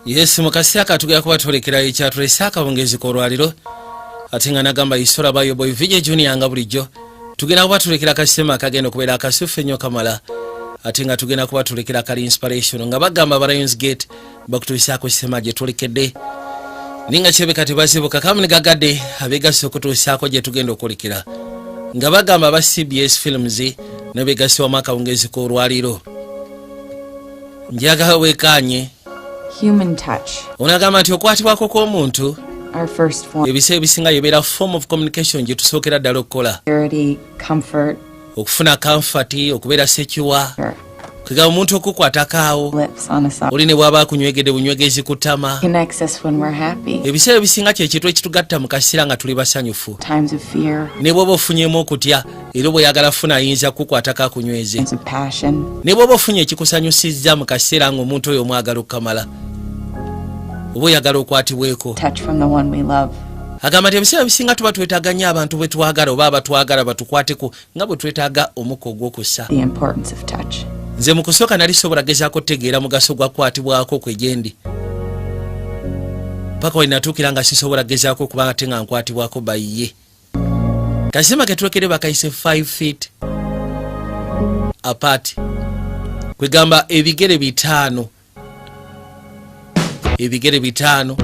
Yes, mu kaseera katugera kuba twolekera ekyatulese akawungeezi k'olwaliro, ate nga nagamba isola bayo boy VJ Junior. Nga bulijjo tugenda kuba tulekera akasitema akagenda okubeera akasufu ennyo kamala, ate nga tugenda kuba tulekera kali inspiration nga bagamba aba Lions Gate bakutuusaako sitema gye tulekedde, naye nga kirabika tebazibuka kamu ne gagadde abeegasse okutuusaako gye tugenda okwolekera, nga bagamba aba CBS Films nebeegasse wamu akawungeezi k'olwaliro. Njagala weekaanye. Human touch. Ono agamba nti okwatibwako kw'omuntu Our first form. ebiseera ebisinga yebeera form of communication gye tusookera ddala okukola. Security, comfort, Okufuna comfort, okubeera secure, kwegamba omuntu okukwatako awo lips on a soft. oli ne bw'aba akunywegedde bunywegezi ku ttama. Connects us when we're happy. Ebiseera ebisinga kyekintu ekitugatta mu kaseera nga tuli basanyufu. Times of fear, Ne bw'oba ofunyemu okutya, era bw'oyagala funa ayinza kukukwatako akunyweze. Times of passion. Ne bw'oba ofunye ekikusanyusizza mu kaseera ng'omuntu oyo omwagala okukamala, oba oyagala okwatibweko. Touch from the one we love. Agamba nti ebiseera bisinga tuba twetaaga nnyo abantu bwe twagala oba abatwagala batukwateko nga bwe twetaaga omukka ogw'okussa. The importance of touch. Nze mu kusooka nali sobola gezaako kutegeera mugaso gwa kukwatibwako kwe gye ndi, paka we natuukira nga sisobola gezaako okuba ate nga nkwatibwako bayiye. Kasima ketulekere bakayise 5 feet apart, kwegamba ebigere 5, ebigere 5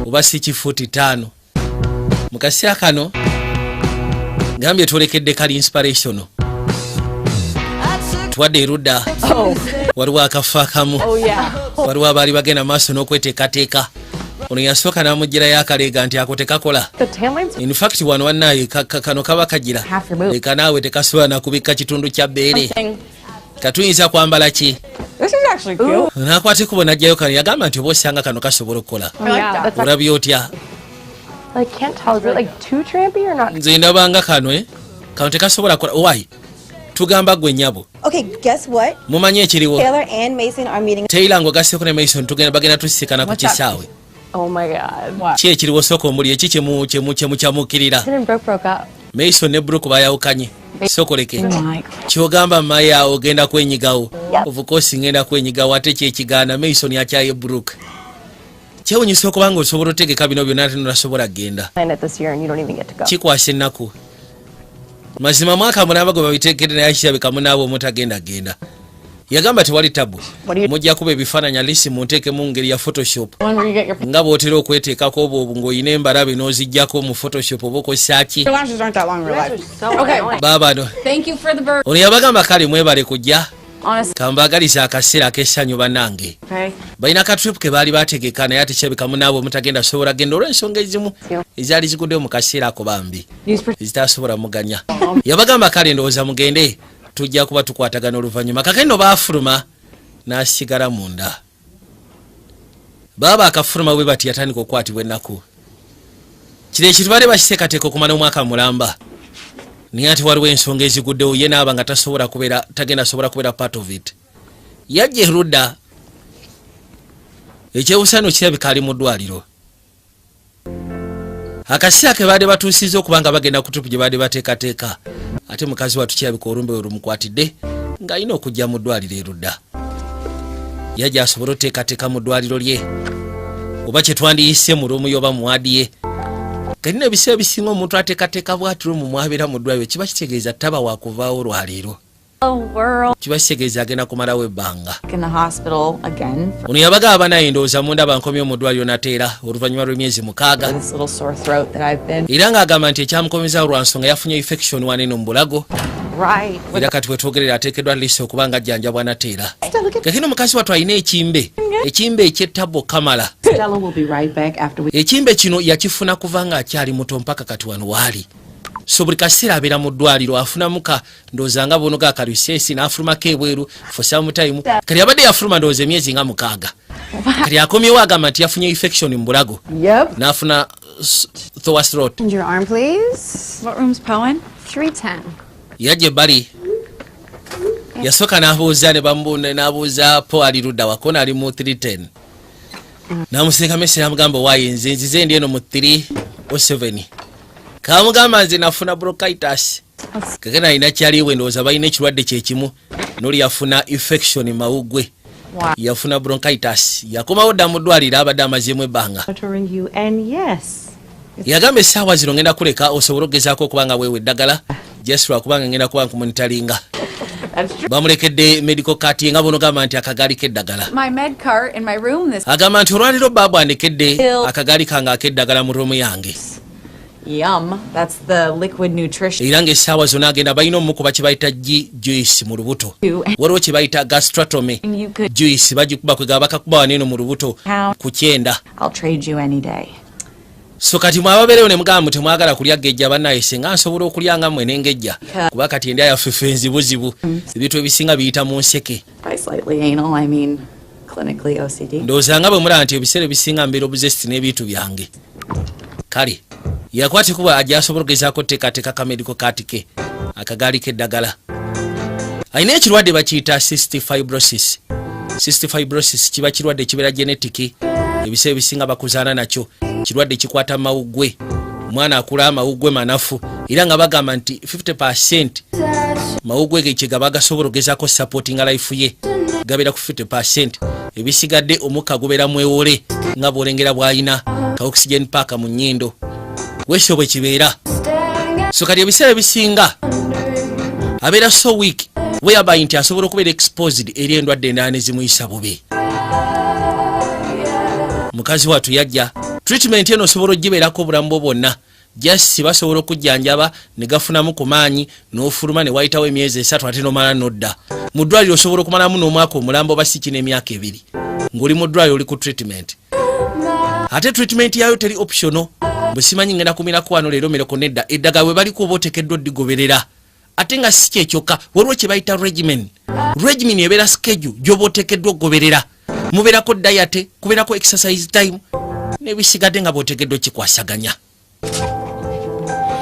oba si kifuuti 5. Mu kaseera kano gambye twolekedde kali inspirational. Twadde erudda, waliwo akafo akamu, waliwo abaali bagenda maaso n'okweteekateeka. Ono yasooka n'amugirayo akaleega nti ako tekakola. The tan lines. In fact wano wannaye kano kaba kagira. Half removed. Leka naawe, tekasobola nakubikka kitundu kya bbeere. Something. Katuyinza kwambala ki? This is actually cute. Nakwata ekubo n'ajjayo kano, yagamba nti oba osanga kano kasobola okukola. Oh, yeah, that's Olabye otya? I can't tell. Is it like too trampy or not? Nze ndabanga kano, kano tekasobola kukola. Owai tugamba gwe nnyabo. Okay, guess what? Mumanyi ekiriwo? Taylor and Mason are meeting. Taylor ng'ogasseko ne Mason tugenda bagenda tusisikana ku kisaawe. Oh my God. What? Ki ekiriwo? Sooka omuli eki kyemukyamukirira? Mason and Brooke broke up. Mason ne Brooke bayawukanye, sokoleke. My Kyogamba maya ogenda kwenyigawo? Of course ngenda kwenyigawo, ate kyekigaana Mason akyaye Brooke. Kyewunyisa okuba nga osobola otegeka bino byonna ate nonasobola kgenda. Plan it this year and you don't even get to go. Kikwasa ennaku mazima, mwaka mulamba gwe babiteekedde, naye kirabika munaaba omutagenda genda. Yagamba tewali tabu, mujja kuba ebifaananyi alisi munteekemu ngeri ya Photoshop. One where you get your Nga bw'otera okweteekako obwo ng'olina embalabe n'oziggyako mu Photoshop oba okozesa ki. Your lashes aren't that long in real life. So annoying. Baabano. Thank you for the bird. Ono yabagamba kale mwebale kujja. Honestly. Kambaagaliza akaseera ak'essanyu bannange. Okay. Balina ka trip ke baali bategeka, naye ate kirabika munaabwe omutagenda sobola genda olw'ensonga ezimu ezaali ziguddewo mu kaseera ako bambi ezitasobola muganya. Yabagamba kale ndowooza mugende, tujja kuba tukwatagana oluvannyuma. Kakeno baafuluma n'asigala munda. Baaba akafuluma bwe bati yatandika okukwatibwa ennaku. Kino ekintu baali bakiteekateeka okumala omwaka mulamba, naye ate waliwo ensonga eziguddewo, ye naaba nga tasobola kubeera, tagenda sobola kubeera part of it. Yajja erudda, ekyewusano kirabika ali mu ddwaliro. Akaseera ke baadde batuusiza okuba nga bagenda ku trip gye baadde bateekateeka, ate mukazi wattu kirabika olumbe we lumukwatidde ng'alina okujja mu ddwaliro erudda. Yajja asobole oteekateeka mu ddwaliro lye oba kyetwandiyise mu room ye oba mu ward ye. Kalina ebiseera ebisinga omuntu ateekateeka bwati room mwabeera mu ddwaliro, kiba kitegeeza taba wakuvaawo lwaleero. Oh, world. Kiba kitegeeza agenda kumalawo ebbanga. In the hospital again Ono yabagamba banaye ndowooza munda bankomye mu ddwaliro nateera oluvannyuma lw'emyezi 6. for this little sore throat that I've been. Era ng'agamba nti ekyamukomezaawo lwa nsonga yafunye infection wanene mu bulago. Right. Era kati wetwogerera ateekeddwa lisi okuba nga ajjanjabwa nateera. Kakino mukazi wattu alina ekimbe, ekimbe ekyettabbo kamala. Stella will be right back after we. Ekimbe kino yakifuna kuva ng'akyali muto mpaka kati wano waali, so buli kaseera abeera mu ddwaliro afunamu ka ndowooza nga buno ga kaluseesi n'afulumako ebweru for some time. Kati abadde yafuluma ndowooza emyezi nga 6, kati akomyewo agamba nti yafunye infection mu bulago. Yep. N'afuna sore throat. Your arm, please. What room's Poe in? 310. Yajja ebbali, yasooka n'abuuza ne n'abuuza po ali ludda wakona, ali mu 310. N'amusindika message n'amugamba waayi nze nzize ndi eno mu 307. Kamugamba nze nafuna bronchitis. Kakena alina kyaliwe, ndowooza balina ekirwadde kyekimu, noli yafuna infection mawuggwe. Wow. Yafuna bronchitis, yakomawo dda mu ddwaliro, abadde amazeemu ebbanga. Monitoring you, and yes, Yagamba, essaawa zino ngenda kuleka osobole okugezaako okuba nga weewa eddagala, just lwakubanga ngenda kuba nkumonitoringa. That's true. Bamulekedde medical cart nga bonogamba nti akagaali k'eddagala. My med cart in my room this Agamba nti olwaliro baabu andekedde akagaali kange ak'eddagala mu room yange. Yum. That's the liquid nutrition. Era ng'essaawa zonna agenda balina omukuba kye bayita G juice mu lubuto. Waliwo kye bayita gastrotomy. You could Juice bagikuba, kwegaba bakakuba waneeno mu lubuto ku kyenda. I'll trade you any day. So kati mwababeerewo ne mugamba temwagala kulya gejja, bannaye singa nsobola okulya nga mmwe n'engejja, kuba kati endya yaffe ffe nzibuzibu, ebintu ebisinga biyita mu nseke. By slightly anal, I mean clinically OCD. Ndowooza nga bwe mulaba nti ebiseera ebisinga mbeera obsessed n'ebintu byange. Kale yakwate kuba ajja asobola okugezaako teekateeka ka medical cart ke, akagaali k'eddagala. Alina ekirwadde bakiyita cystic fibrosis. Cystic fibrosis kiba kirwadde kibeera genetic, ebiseera ebisinga bakuzaala nakyo. Kirwadde kikwata mawuggwe, omwana akula amawuggwe manafu, era nga bagamba nti 50 mawuggwe ge kyegaba gasobola ogezaako supportinga life ye gabeera ku 50, ebisigadde omukka gubeera mwewole nga bwolengera bw'alina ka oxygen paaka mu nnyindo wesyo bwe kibeera. So kati ebiseera ebisinga abeera so weak, whereby nti asobola okubeera exposed eri endwadde endala ne zimuyisa bubi. Mukazi wattu yajja treatment eno osobola ogibeerako obulamu bwo bwonna, just basobola okujjanjaba ne gafunamu ku maanyi n'ofuluma ne wayitawo emyezi 3 ate nomala nodda mu ddwaliro. Osobola okumalamu n'omwaka omulamba oba siki n'emyaka 2 ng'oli mu ddwaliro, oli ku treatment. Ate treatment yayo teri optional, bwe simanyi ngenda kumirako wano leero mireko nedda. Eddagala bwe baliko oba oteekeddwa oddigoberera, ate nga si kyekyokka, waliwo kye bayita regimen. Regimen ebeera schedule gy'oba oteekeddwa okugoberera, mubeerako diet, kubeerako exercise time n'ebisigadde nga bw'oteekeddwa okikwasaganya.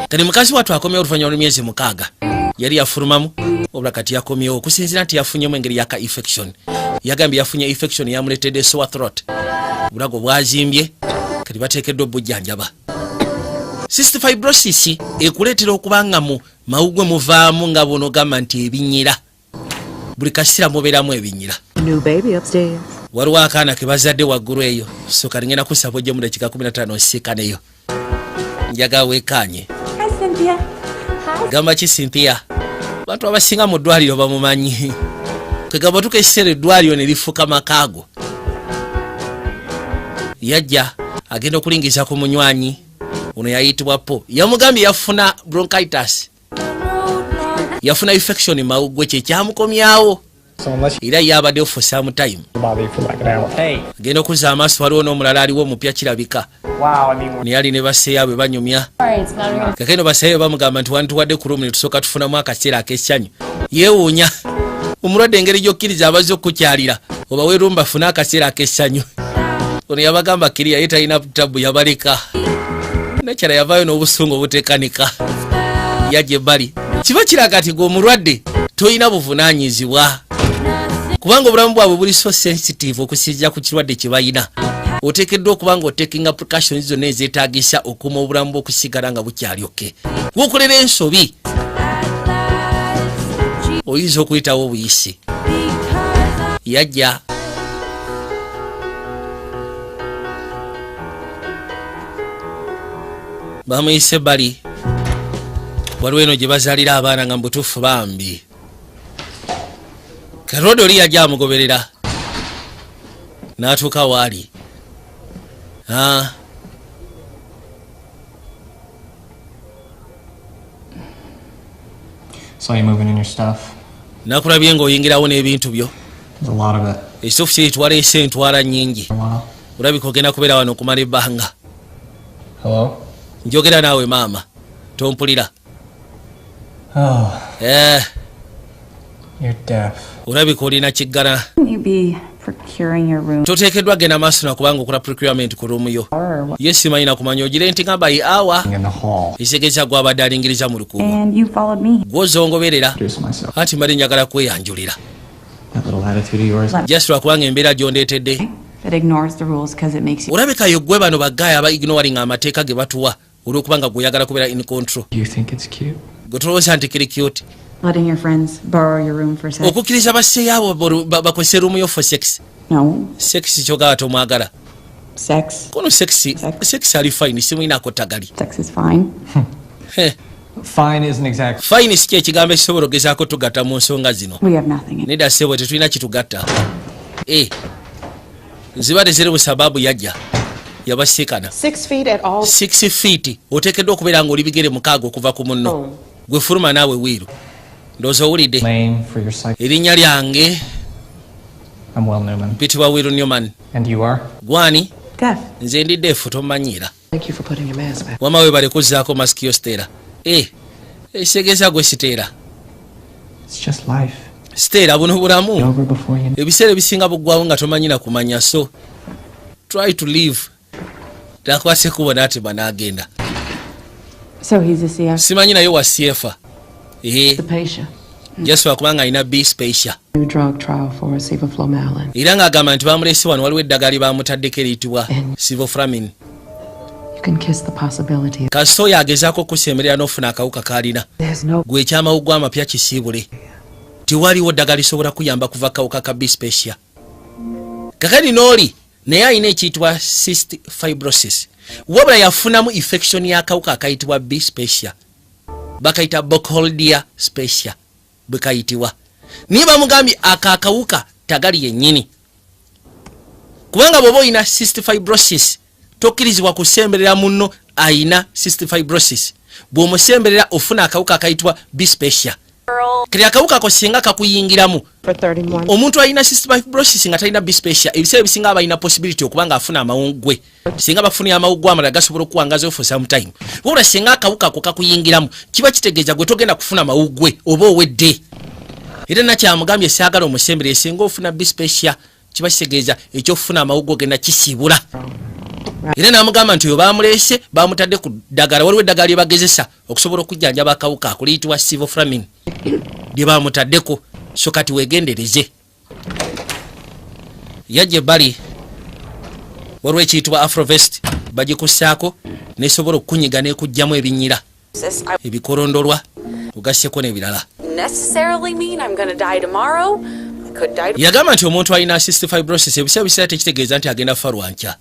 Kati mukazi wattu akomyewo oluvannyuma lw'emyezi 6, yali yafulumamu wabula kati yakomyewo okusinziira nti yafunyemu engeri yaka infection. Yagambye yafunye infection yamuleetedde sore throat, obulago bwazimbye, kati bateekeddwa obujjanjaba. Cystic fibrosis ekuleetera okuba nga mu mawugwe muvaamu nga bw'onogamba nti ebinyira, buli kaseera mubeeramu ebinyira. New baby upstairs. Waliwo akaana ke bazadde waggulu eyo, so kati ngenda kusaba ojje mu dakiika 15 osiikaneyo, njagala weekaanye. Hi, Cynthia. Gamba ki Cynthia, bantu abasinga mu ddwaliro bamumanyi. Kwegamba otuuka ekiseera eddwaliro ne lifuuka makaago. Yajja agenda okulingiza ku munywanyi ono yayitibwa Po, yamugambye yafuna bronchitis, yafuna infection mawuggwe kyekyamukomyawo. So unless Era ye abaddewo for some time. you bother you for like an hour. Hey. Agenda okuzza amaaso, waliwo n'omulala aliwo omupya kirabika. Wow, I mean, Naye ali ne baseeyaabwe banyumya. Kakeno baseeyo bamugamba nti wantuwadde ku room ne tusooka tufunamu akaseera ak'essanyu. Yeewuunya omulwadde engeri gy'okkiriza abazze okukyalira obawe room bafune akaseera ak'essanyu. Ono yabagamba kiriya ye talina tabu, yabaleka. Nakyala yavaayo n'obusungu obuteekanika, yajja ebbali. Kiba kiraga nti gwe omulwadde tolina buvunaanyizibwa, kubanga obulamu bwabwe buli so sensitive okusinziira ku kirwadde kye balina. Oteekeddwa okuba nga otakinga precautions zonna ezeetagisa okuuma obulamu bw'okusigala nga bukyali okay. Wokolera ensobi oyinza okuyitawo obuyisi. Yajja bamuyise ebbali, waliwo eno gye bazaalira abaana nga mubutuufu bambi. Karodo oli yajja amugoberera n'atuuka waali. Ah. Saw you moving in your stuff. Nakulabye ng'oyingirawo n'ebintu byo. There's a lot of it. Ekituufu kiri twaleese entwala nnyingi. For a while. Olabika ogenda kubeera wano okumala ebbanga. Hello? Njogera naawe maama, tompulira? Oh, Eh, you're deaf. Olabika olina kiggala. Shouldn't you be procuring your room Toteekeddwa genda maaso nakubanga okola procurement ku room yo? or what? Ye simanyi nakumanya ogirentinga by hour. In the hall. Ekitegeeza gwabadde alingiriza mu lukuubo. And you followed me. Gw'ozongoberera. Introduce myself. Anti mbadde njagala kweyanjulira. That little attitude of yours. Just lwakubanga embeera gy'ondeetedde. That ignores the rules because it makes you Olabika yo gwe bano baggaaya aba ignoring amateeka ge batuwa olw'okubanga gweoyagala kubeera in control. You think it's cute? Gwe tolowooza nti kiri cute? Letting your friends borrow your room for sex. Okukkiriza basseeyo abo bakozese room yo for sex? No. Sex kyogaba tomwagala? Sex. Kono sex, sex ali fine, simwinako tagali. Sex is fine. Heh. Fine isn't exactly. Fine si kyekigambo ekisobola ogezaako tugatta mu nsonga zino. We have nothing. Nedda ssebo, tetulina kitugatta. Eh, ziba teziri busababu yajja yabasiikana. 6 feet at all. 6 feet, oteekeddwa okubeera ng'oli bigere 6 okuva ku munno. Gwe fuluma naawe wiiru, ndowooza owulidde. Name for your psych. Erinnya lyange? I'm Will Newman. Mpitibwa Will Newman. And you are? Gwani? Deaf. Nze ndi deaf, tomanyiira. Thank you for putting your mask back. Wama webale kuzzaako masiki yo, Stella. Eh, ekitegeeza gwe Stella? It's just life. Stella, buno bulamu. Over before you. Ebiseera ebisinga buggwawo nga tomanyi na kumanya, so try to live. Takwase kubo n'atema n'agenda. So he's a CF. Simanyi naye wa CF, ee. The patient. Jasobola kubanga alina B specia. New drug trial for sevoflurane. Era ng'agamba nti bamuleese wano, waliwo eddagala lye bamutaddeko eriyitibwa sevoflurane. You can kiss the possibility. Kasita oyo agezaako okusemerera n'ofuna akawuka k'alina. There's no Gwe ekyamawuggwa amapya kisiibule, tewaliwo ddagala lisobola kuyamba kuva kawuka ka B specia. Kakati n'oli naye alina ekiyitibwa cystic fibrosis, wabula yafunamu infection y'akawuka akayitibwa B specia, bakayita Burkholderia specia bwe kayitibwa, naye bamugambye ako akawuka tagali yennyini, kubanga bw'oba olina cystic fibrosis tokkirizibwa kusemberera munno ayina cystic fibrosis. Bw'omusemberera ofuna akawuka akayitibwa B specia. Kati akawuka ako singa kakuyingiramu, For 31. omuntu alina cystic fibrosis nga talina B specia, ebiseera ebisinga aba alina possibility okuba nga afuna amawuggwe. Singa bafunye amawuggwe amalala gasobola okuwangazayo for some time, wabula singa akawuka ako kakuyingiramu, kiba kitegeeza gwe togenda kufuna mawuggwe oba owedde. Era nakyamugambye, saagala omusemberere, singa ofuna B specia kiba kitegeeza ekyokufuna amawuggwe ogenda kisiibula. Era n'amugamba nti oyo bamuleese bamutadde ku ddagala, waliwo eddagala lye bagezesa okusobola okujjanjaba akawuka ako liyitibwa sevoflurane lye bamutaddeko, so kati wegendereze. Yajja ebbali, waliwo ekiyitibwa afrovest, bagikussaako nesobola okukunyiga n'ekuggyamu ebinyira, I ebikolondolwa, ogasseko n'ebirala. necessarily mean I'm gonna die tomorrow. I could die Yagamba nti omuntu alina cystic fibrosis ebiseera biseera tekitegeeza nti agenda kufa lwankya,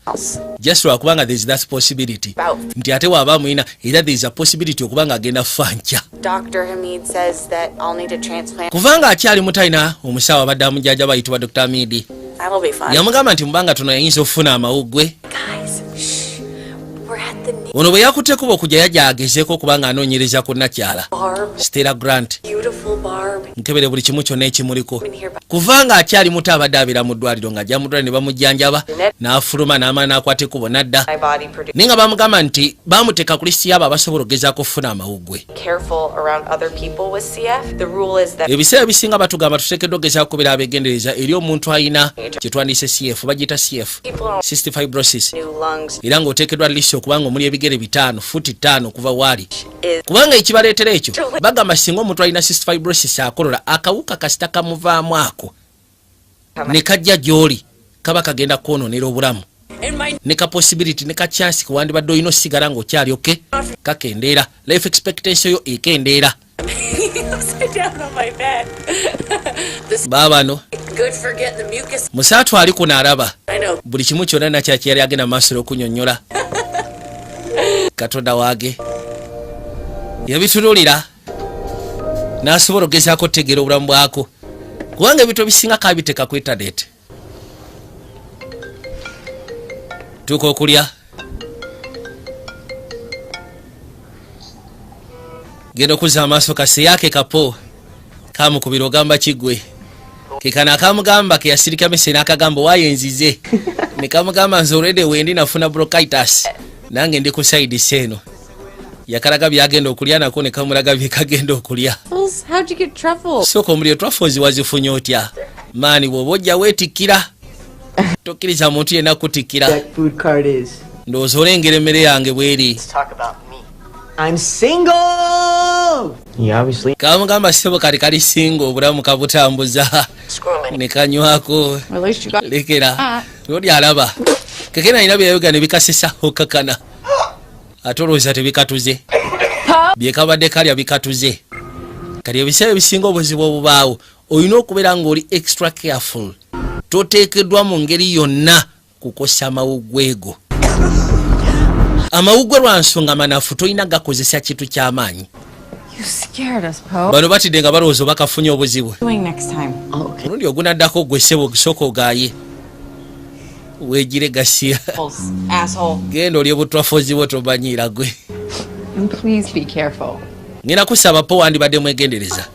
just lwakubanga there is that possibility nti ate waaba amulina, era there is a possibility okuba nga agenda kufa nkya. Dr. Hamid says that I'll need a transplant. Kubanga akyali muto, alina omusawo abadde amujjanjaba ayitibwa Dr. Hamidi. That'll be fun. Yamugamba nti mubanga tono yayinza okufuna amawuggwe. Guys, shh. We're at the new Ono bwe yakutte kuba okujja, yajja agezeeko okuba nga anoonyereza ku nakyala Barb. Stella Grant. Beautiful Barb. Nkebere buli kimu kyonna ekimuliko. Kubanga akyali muto abadde abeera mu ddwaliro, ng'ajja mu ddwaliro ne bamujjanjaba, n'afuluma n'amala n'akwata ekkubo n'adda. My body produces Naye nga bamugamba nti bamuteeka ku lisiti y'abo abasobola okugezaako okufuna amawuggwe. careful around other people with CF. The rule is that Ebiseera ebisinga batugamba tuteekeddwa okugezaako okubeera abeegendereza eri omuntu alina kyetwandiise CF, bagiyita CF, cystic fibrosis. new lungs Era ng'oteekeddwa lisi okuba nga omuli ebigere 5, futi 5 okuva waali, is kubanga ekibaleetera ekyo bagamba singa omuntu alina cystic fibrosis akolola, akawuka kasita kamuvaamu ako ne kajja gy'oli, kaba kagenda kwonoonera obulamu, ne ka possibility ne ka chance kewandibadde olina osigala ng'okyali okay kakendeera, life expectancy yo ekendeera. Upside down on my bed. Baabano. Good for getting the mucus. Musaatu ali kuno alaba I know. buli kimu kyonna nakyaki yali agenda maaso okunyonnyola. Katonda waage yabitunuulira n'asobola okugezaako okutegeera obulamu bwako, kubanga ebintu ebisinga kabiteeka ku internet. Tuuka okulya, genda okuzza amaaso kaseyaake kapo kamukubira, ogamba kiggwe kekano akamugamba keyasirika mese n'akagamba waayo nzize, ne kamugamba nze olwedde wendi nafuna bronchitis, nange ndi ku side eno. Yakalaga byagenda okulya nako ne kamulaga byekagenda okulya. Truffles? How'd you get truffles? Sooka omuliro, truffles wazifunye otya? Maani bw'oba ojja weetikkira, tokkiriza muntu yenna kutikkira. That food cart is. Ndowooza olengera emmere yange bweri. Let's talk about me. I'm single! You obviously Kamugamba ssebo kati kali singa obulamu kabutambuza ne kanywako. At least you got Lekera oli alaba kekena alina byeyayoga ne bikasisa okakana, ate olowooza tebikatuze, byekabadde kalya bikatuze. Kati ebiseera ebisinga obuzibu obubaawo, olina okubeera ng'oli extra careful. Toteekeddwa mu ngeri yonna kukosa amawuggwego. Amawuggwe lwa nsonga manafu, tolina gakozesa kintu kyamaanyi. You scared us, Poe. Bano batidde nga balowooza bakafunye obuzibu. Doing next time. Omulundi ogunaddako gwe ssebo sooka ogaaye weegire gasiya. Asshole. Genda olye butwafozi bwo, tomanyiira gwe. And please be careful. Ngenda kusaba po, wandibadde mwegendereza.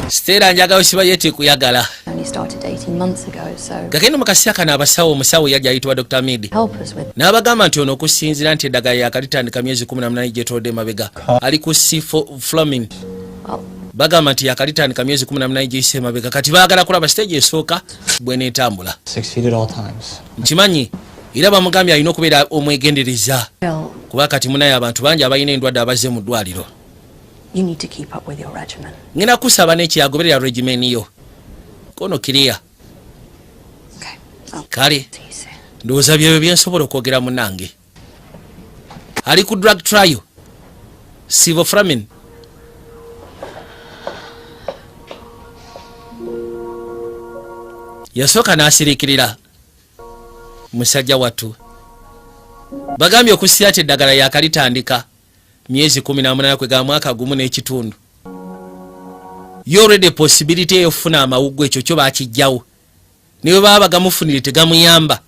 Siteera njagala siba ye kuyagala. Only started 18 months ago, so Gagenda mu kaseera kano, abasawo, omusawo yajja ayitibwa Dr Mid help us with n'abagamba nti ono okusinziira nti eddagala yakalitandika myezi 18 gyetolodde emabega, ali ku sevoflurane. Well, Bagamba nti yakalitandika myezi 18 giyise emabega. Kati baagala kulaba stage esooka bweneetambula. 6 feet at all times. Nkimanyi, era bamugambye alina okubeera omwegendereza Bill, kuba kati munaye abantu bangi abalina endwadde abazze mu ddwaliro. you need to keep up with your regimen. Ngenda kusaba n'ekyagoberera regimen yo kono kiriya. Okay. I'll Kale. see you soon. Ndowooza byebyo byensobola okwogera. Munange ali ku drug trial, sevoflurane. Yasooka n'asiriikirira musajja wattu. Bagambye okusira ti eddagala yakalitandika myezi 18, kwega mwaka gumu n'ekitundu. Yo already possibility ey'okufuna amawuggwe ekyo kyo bakijjawo, ne bwe baba bagamufunire tegamuyamba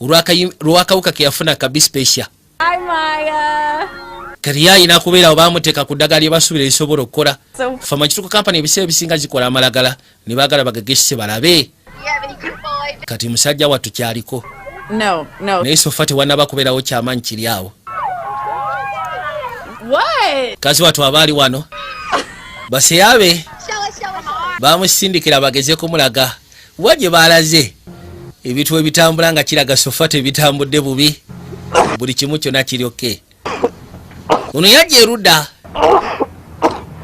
olw'akawuka ke yafuna kabi special. Hi, Maya. Kati ye ayina kubeera bamuteeka ku ddagala lye basuubira erisobola okukola. So Pharmaceutical company ebiseera ebisinga zikola amalagala ne baagala bagagesse balabe. Kati musajja wattu kyaliko. No. Naye so far tewannaba kubeerawo kyamaanyi kiri awo. What? Kazi wattu abaali wano baseyabe bamusindikira bageze kumulaga wa gye baalaze ebintu ebitambula, nga kiraga so far tebitambudde bubi, buli kimu kyonna kiri okay. Ono yajja erudda.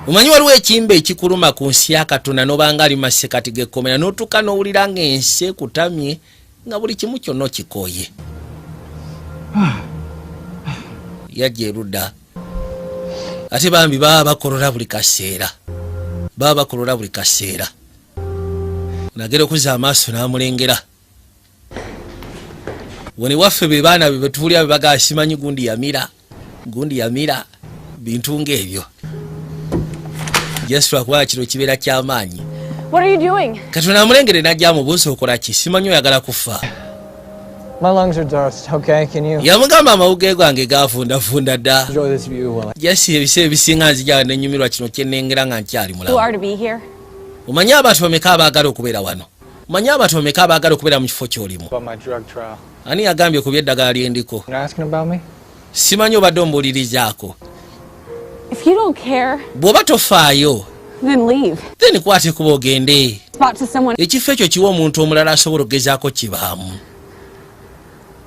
Omanyi waliwo ekimba ekikuluma ku nsi ya Katonda, nobanga ali masekati gekkomera, n'otuuka n'owulira ng'ensi ekutamye, nga buli kimu kyonna okikooye. Yajja erudda, ate bambi baba bakolola buli kaseera, baba bakolola buli kaseera. Nagera okuzza amaaso n'amulengera. Wano waffe be baana be betuwulira be bagaa, simanyi gundi yamira, gundi yamira, bintu ng'ebyo. Just lwakuba kino kibeera kyamaanyi. What are you doing? Katonda amulengere n'ajja amubuuza, okola ki? Simanyi oyagala kufa. My lungs are dust, okay? Can you Yamugamba amawuge gange gafundafunda dda. enjoy this view while I Just ebiseera ebisinga nzija nenyumirwa kino kyenengera nga nkyali Who mulamu. are to be here? Omanyi abantu bameka abaagala okubeera wano? Omanyi abantu bameka abaagala okubeera mu kifo ky'olimu? about my drug trial? Ani yagambye ku byeddagala lyendiko? You asking about me? Simanyi obadde ombuulirizaako. If you don't care, Bw'oba tofaayo, then leave. then kwate kuba ogende. Spot to someone. Ekifo ekyo kiwa omuntu omulala asobola okugezaako kibaamu.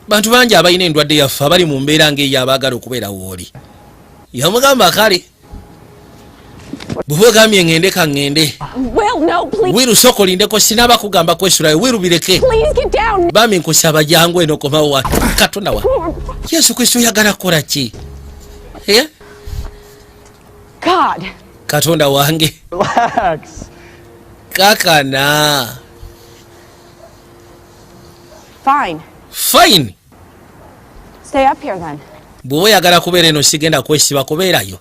Bantu bangi abalina endwadde yaffe abali mu mbeera ng'eyo abaagala okubeera wooli. Yamugamba kale bw'oba ogambye ŋŋende, ka ŋŋende. Will, no, please. Will, sooka olindeko, sinaba kugamba kwesulayo. Will, bireke. Please get down. Bambi nkusaba jangu eno, komawo wa Katonda wa Yesu Kristo. Oyagala kukola ki? Eh? God. Katonda wange. Relax. Kakana. Fine. Fine. Stay up here then. Bw'oba oyagala kubeera eno, sigenda kwesiba, kubeerayo.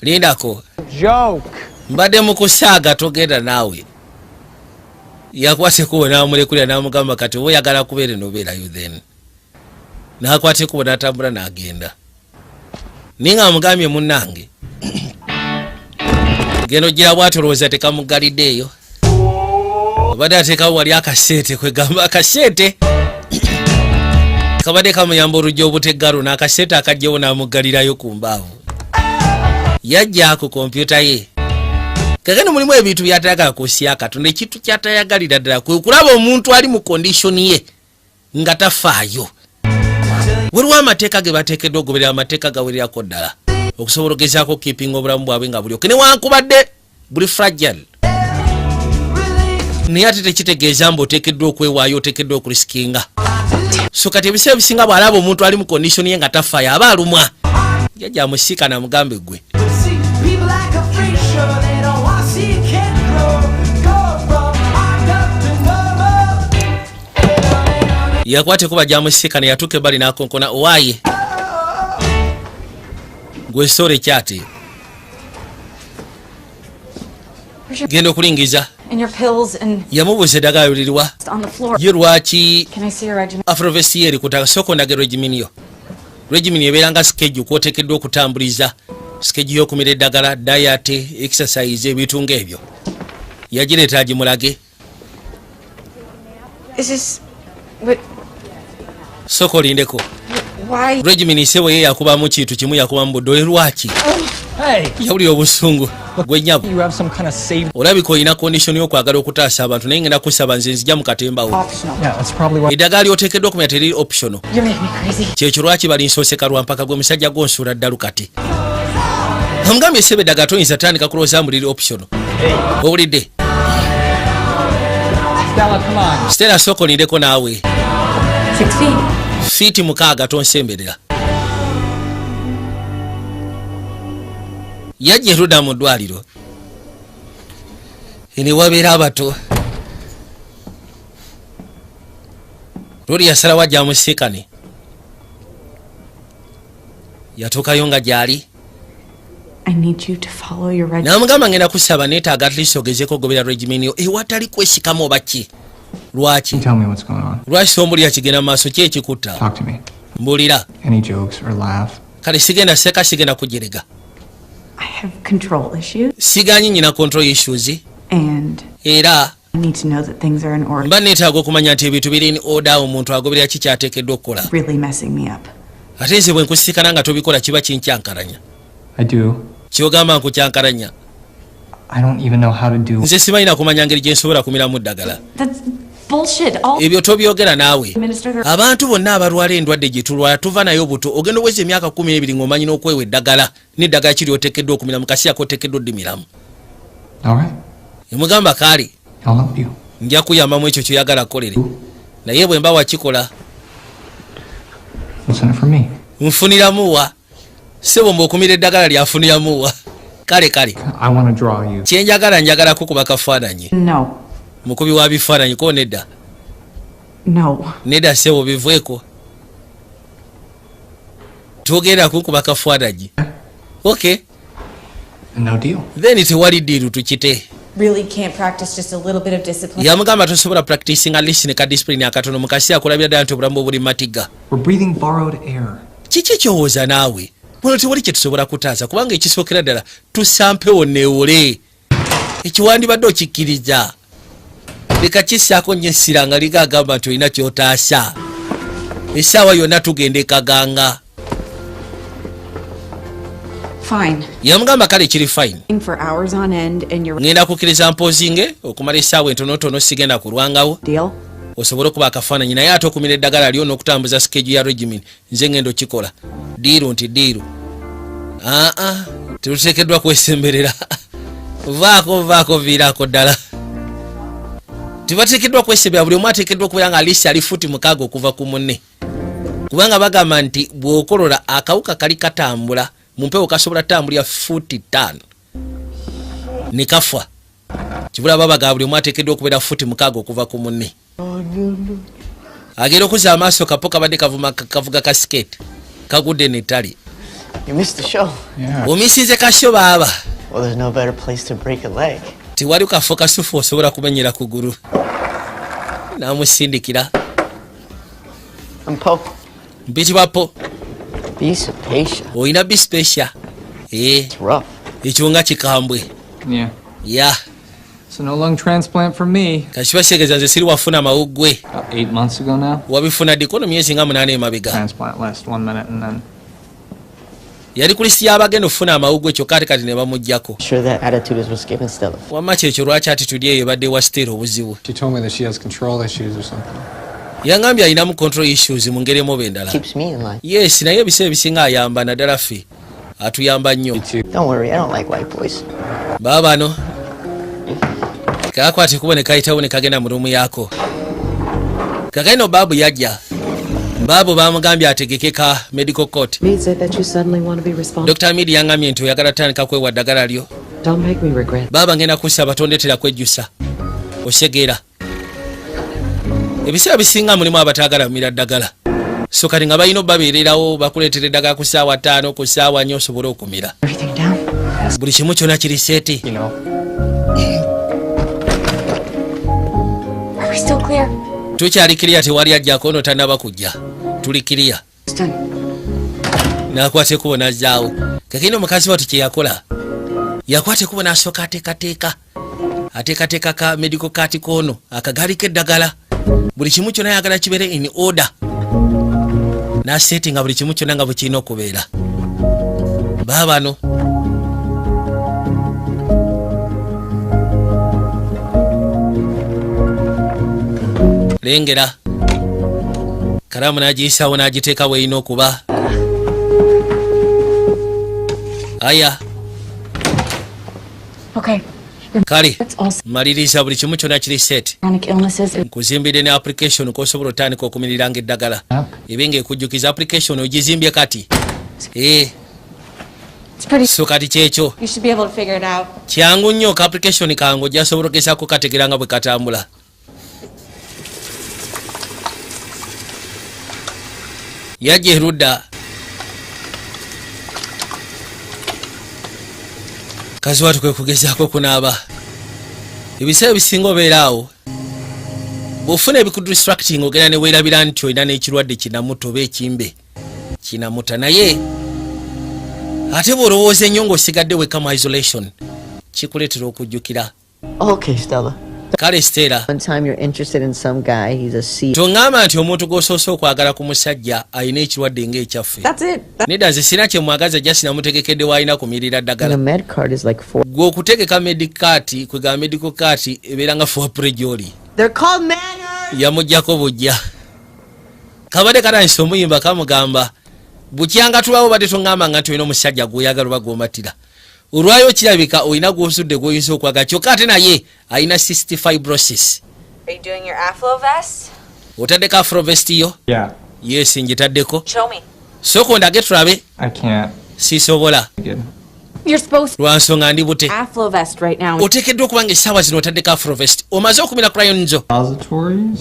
Lindako. Joke. Mbadde mu kusaaga, togenda naawe. Yakwata ekkubo n'amulekulira n'amugamba kati oba oyagala kubeera eno, obeerayo then. N'akwata ekkubo n'atambula n'agenda, naye nga amugambye munnange genda ogira bwati, olowooza tekamugalidde eyo. Obadde ateekawo wali akaseete, kwegamba akaseete kabadde kamuyamba olujja obuteggalo, n'akaseete akajjawo n'amuggalirayo ku mbaavu. Yajja ku kompyuta ye. Kakano mulimu ebintu byatayagala kusya Katonda. Ekintu kyatayagalira ddala kwe kulaba omuntu ali mu condition ye nga tafaayo. Waliwo amateeka ge bateekeddwa okugoberera, amateeka gawererako ddala okusobola ogezaako okipinga obulamu bwabwe nga bulyoke, newankubadde buli fragile, naye ate tekitegeeza mbu oteekeddwa okwewaayo, oteekeddwa okurisikinga. So kati ebiseera ebisinga bw'alaba omuntu ali mu condition ye nga tafaayo, aba alumwa. Jajja amusiika namugambe gwe. Yakwata ekuba gyamusika neyatuuka ebbali n'akonkona. Owaaye gwe sore kyati genda okulingiza. And your pills and Yamubuuza eddagala liririwa. on the floor. Ye lwaki? Can I see your regimen? Afrovest eri kutaka sooka ondage regimen yo. Regimen ebeera nga schedule kwoteekeddwa okutambuliza, schedule y'okumira eddagala, diet, exercise, ebintu ng'ebyo. Yagireeta agimulage. Is this what? Sooka olindeko. Why? Regimen sebo ye yakubamu kintu kimu, yakubamu budde. Lwaki? Hey! Yawulira obusungu gwe nyabo. You have some kind of save. Olabika olina condition y'okwagala okutaasa abantu, naye ngenda kusaba nze nzija mu katembawo. Yeah, that's probably why. Eddagala lyoteekeddwa okumira teriri optional. You're making me crazy. Kyekyo lwaki balinsooseka lwampaka gwe musajja gwonsuula ddalu. Kati omugambye esebe eddagala toyinza tandika kulowooza mbu liri optional, owulidde? Stella, come on. Stella, sooka olindeko naawe. 6 feet. Fiiti 6, tonsemberera. Yajja erudda mu ddwaliro ene wabeera abato. Luli yasalawo ajja amusiikane. Yatuukayo nga gyali. I need you to follow your regimen. Namugamba ngenda kusaba, neetaaga at least ogezeeko okugobera regimen yo ewatali kwesikamu oba ki. Lwaki? Tell me what's going on. Lwaki sombulira kigenda mu maaso? Ki ekikutta? Talk to me. Mbulira. Any jokes or laugh? Kale sigenda seka, sigenda kujerega. I have control issues Siganyi nyina control issues and era I need to know that things are in order. Mba neetaaga okumanya nti ebintu biri in order, omuntu agoberera ki kyateekeddwa okukola. Really messing me up. Ate nze bwe nkusisikana nga tobikola kiba kinkyankalanya. I do. Kyogamba nkukyankalanya? I don't even know how to do. Nze simanyina kumanya ngeri gye nsobola kumiramu ddagala. That's bullshit. All Ebyo tobyogera naawe. minister their Abantu bonna abalwala endwadde gye tulwala tuva nayo buto. Ogenda oweza emyaka 12 ng'omanyi n'okwewa eddagala n'eddagala kiri oteekeddwa okumira mu kaseera koteekeddwa oddimiramu. All right. Emugamba kaale. I'll help you. Nja kuyambamu ekyo kyoyagala kukolere, naye bwe mba wakikola. What's in it for me? Nfuniramuwa sebo mbwokumira eddagala lyafuniramuwa? Kale kale. I want to draw you. Kyenjagala, njagala kukuba kafaananyi. No. Mukubi wa bifaananyi ko? Nedda. No. Nedda sebo, biveeko, tugenda kunkuba kafaananyi. Ok. No deal. Then tewali deal, tukite. Really can't practice just a little bit of discipline. Yamugamba tosobola practicing at least ne ka discipline akatono mu kaseera kulabira ddala nti obulamu bwe buli matiga? We're breathing borrowed air. Kiki kyowooza naawe? Muno tewali kye tusobola kutaasa kubanga ekisookera ddala tusampewo neewole. Ekiwandibadde okikkiriza leka kissaako nnyo essira nga liga agamba nti olina kyotaasa. Essaawa yonna tugenda ekaganga. Fine. Yamugamba kale kiri fine. For hours on end and you're Ngenda kukkiriza mpozinge okumala essaawa entonotono, sigenda kulwangawo. Deal? Osobole okuba akafaananyi, naye ate okumira eddagala lyo n'okutambuza schedule ya regimen nze ngenda okikola. Deal nti deal. Aa, tetuteekeddwa kwesemberera. Vaako vaako, viiraako ddala. Tebateekeddwa kwesemberera. Buli omu ateekeddwa okubeera nga alisi ali futi 6 okuva ku munne, kubanga bagamba nti bw'okolola akawuka kali katambula mu mpewo, kasobola tambulira futi 5 ne kafa. Kibula babaga buli omu ateekeddwa okubeera futi 6 okuva ku munne. Agenda okuzza amaaso, kapo kabadde kavuga ka skate kagudde nettali. You missed the show. Yeah. Omisinze ka show baaba. Well, there's no better place to break a leg. Tewali kafo kasufu osobola kumenyera kugulu. Namusindikira. I'm Pope. Mpitibwa Po. Be so patient. Olina be special. Eh, It's rough. Ekyo nga kikambwe. Yeah. Ya. So no lung transplant for me. Kakiba kitegeeza nze siri wafuna mawuggwe. About 8 months ago now. Wabifuna ddi? Kono myezi nga 8 emabega. Transplant last one minute and then Yali ku list y'abagenda okufuna amawuggwe, kyokka ate kati ne bamuggyako. Sure, that attitude is what's giving Stella. Wamma kyekyo lwaki attitude eyo ebadde wa Stella obuzibu. She told me that she has control issues or something. Yangambye alinamu control issues mu ngeri emu oba endala. Keeps me in line. Yes, naye ebiseera ebisinga ayamba, naddala ffe atuyamba nnyo. Don't worry, I don't like white boys. Baba bano kakwata ekubo ne kayitawo ne kagenda mu room yaako. Kakayino baabu yajja, baabu bamugambye ategeke ka medical court. Mead said that you suddenly want to be responsible. Dr Midi yangambye nti oyagala tandika kwewa ddagala lyo. Don't make me regret. Baaba ngenda kusaba tondetera kwejjusa, osegeera. Ebiseera bisinga mulimu abataagala mumira ddagala, so kati nga balina obabeererawo bakuleetera eddagala ku ssaawa 5, ku ssaawa 4, osobole okumira. Everything down. Buli kimu kyonna kiri set. Are we still clear? Tukyali clear, tewali ajjako, ono tannaba kujja, tuli clear. It's done. Nakwata ekkubo n'azzaawo. Kakini omukazi watu kye yakola, yakwata ekkubo n'asooka ateekateeka ateekateeka ka medical cart koono, akagaali k'eddagala, buli kimu kyonna yagala kibeere in order, n'asetinga buli kimu kyonna nga bwe kirina okubeera. Baabano lengera kalamu n'agiyisaawo n'agiteeka weerina okuba. Aya. Okay. Kale. It's all maliriza, buli kimu kyonna kiri set. chronic illnesses. Nkuzimbidde ne application kosobola otandika okumiriranga eddagala, ebe ngaekujjukiza. Application ogizimbye kati. Eh, It's pretty. So kati kyekyo. You should be able to figure it out. Kyangu nnyo, ka application kangu, ojja sobola ogezaako kategera nga bwe katambula. Yajja erudda, kazi watu kwe kugezaako kunaaba. Ebiseera ebisinga obeera awo, bw'ofuna ebikudistracting, ogenda ne weerabira nti olina n'ekirwadde kinamuta oba ekimbe kinamuta. Naye ate bw'olowooza ennyo ng'osigadde wekka mu isolation, kikuleetera okujjukira. Okay, Stella. Kale Stella. One time you're interested in some guy, he's a C. Toŋŋamba nti omuntu gw'osoose okwagala ku musajja alina ekirwadde ng'ekyaffe. That's it. Nedda, nze sirina kyemwagaza, just namutegekedde w'alina kumirira And a ddagala. med card is like four. Gwe okutegeka medical cart, kwegamba medical cart ebeera nga four gy'oli. They're called manners. Yamugjako bujja, kabadde katandise omuyimba kamugamba bukyanga tulawo, badde toŋŋamba nga nti olina omusajja gw'oyagala oba gw'omatira. Olwayo kirabika olina gw'osudde gw'oyinza okwagala, kyokka ate naye alina cystic fibrosis. Are you doing your AffloVest? Otaddeko AffloVest yo? Yeah. Yes, ngitaddeko. Show me. Sooka ondage tulabe. I can't. Sisobola. Good. You're supposed Lwa nsonga ndi bute. AffloVest right now. Oteekeddwa okuba nga essaawa zino otaddeko AffloVest, omaze okumira crayonzo. Suppositories?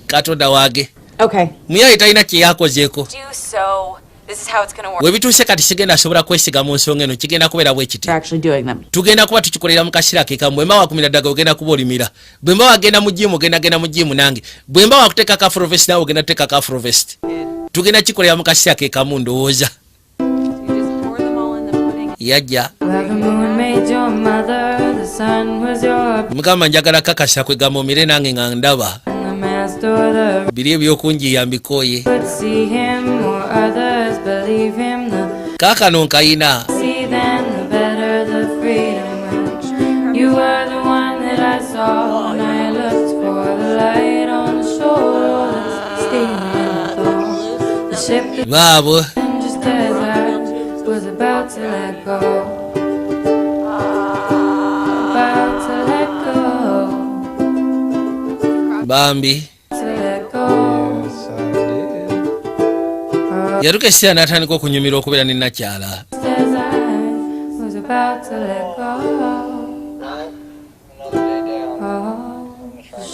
Katonda waage. Okay. Muyaye talina kye yakozeeko. Do so. This is how it's gonna work. Webituuse kati sigenda asobola kwesiga mu nsonga eno, kigenda kubeera bwe kiti. We're actually doing them. Tugenda kuba tukikolera mu kaseera kekamu. Bwe mba wakumira ddagala, ogenda kuba olimira. Bwe mba wagenda mu gym, ogenda genda mu gym nange. Bwe mba wakuteeka ka AffloVest, nawe ogenda kuteeka ka AffloVest. Tugenda kikolera mu kaseera kekamu. Ndowooza yajja. Well, the moon made your mother, the sun was your Mugamba njagala kakasa, kwegamba omire nange nga ndaba. and the mast or the Biri ebyokunjiya mbikooye. would see him or others believe him. The Kaakano nkayina. see then the better the freedom. Which you were the one that I saw when I looked for the light on the shore that's steaming in the thaw. The ship that Baabo. just as I was about to let go. About to let go. Bambi. To let go. Yes, I did. Yatuka ekiseera n'atandika okunyumirwa okubeera ne nakyala. Just as I was about to let go. Another day down.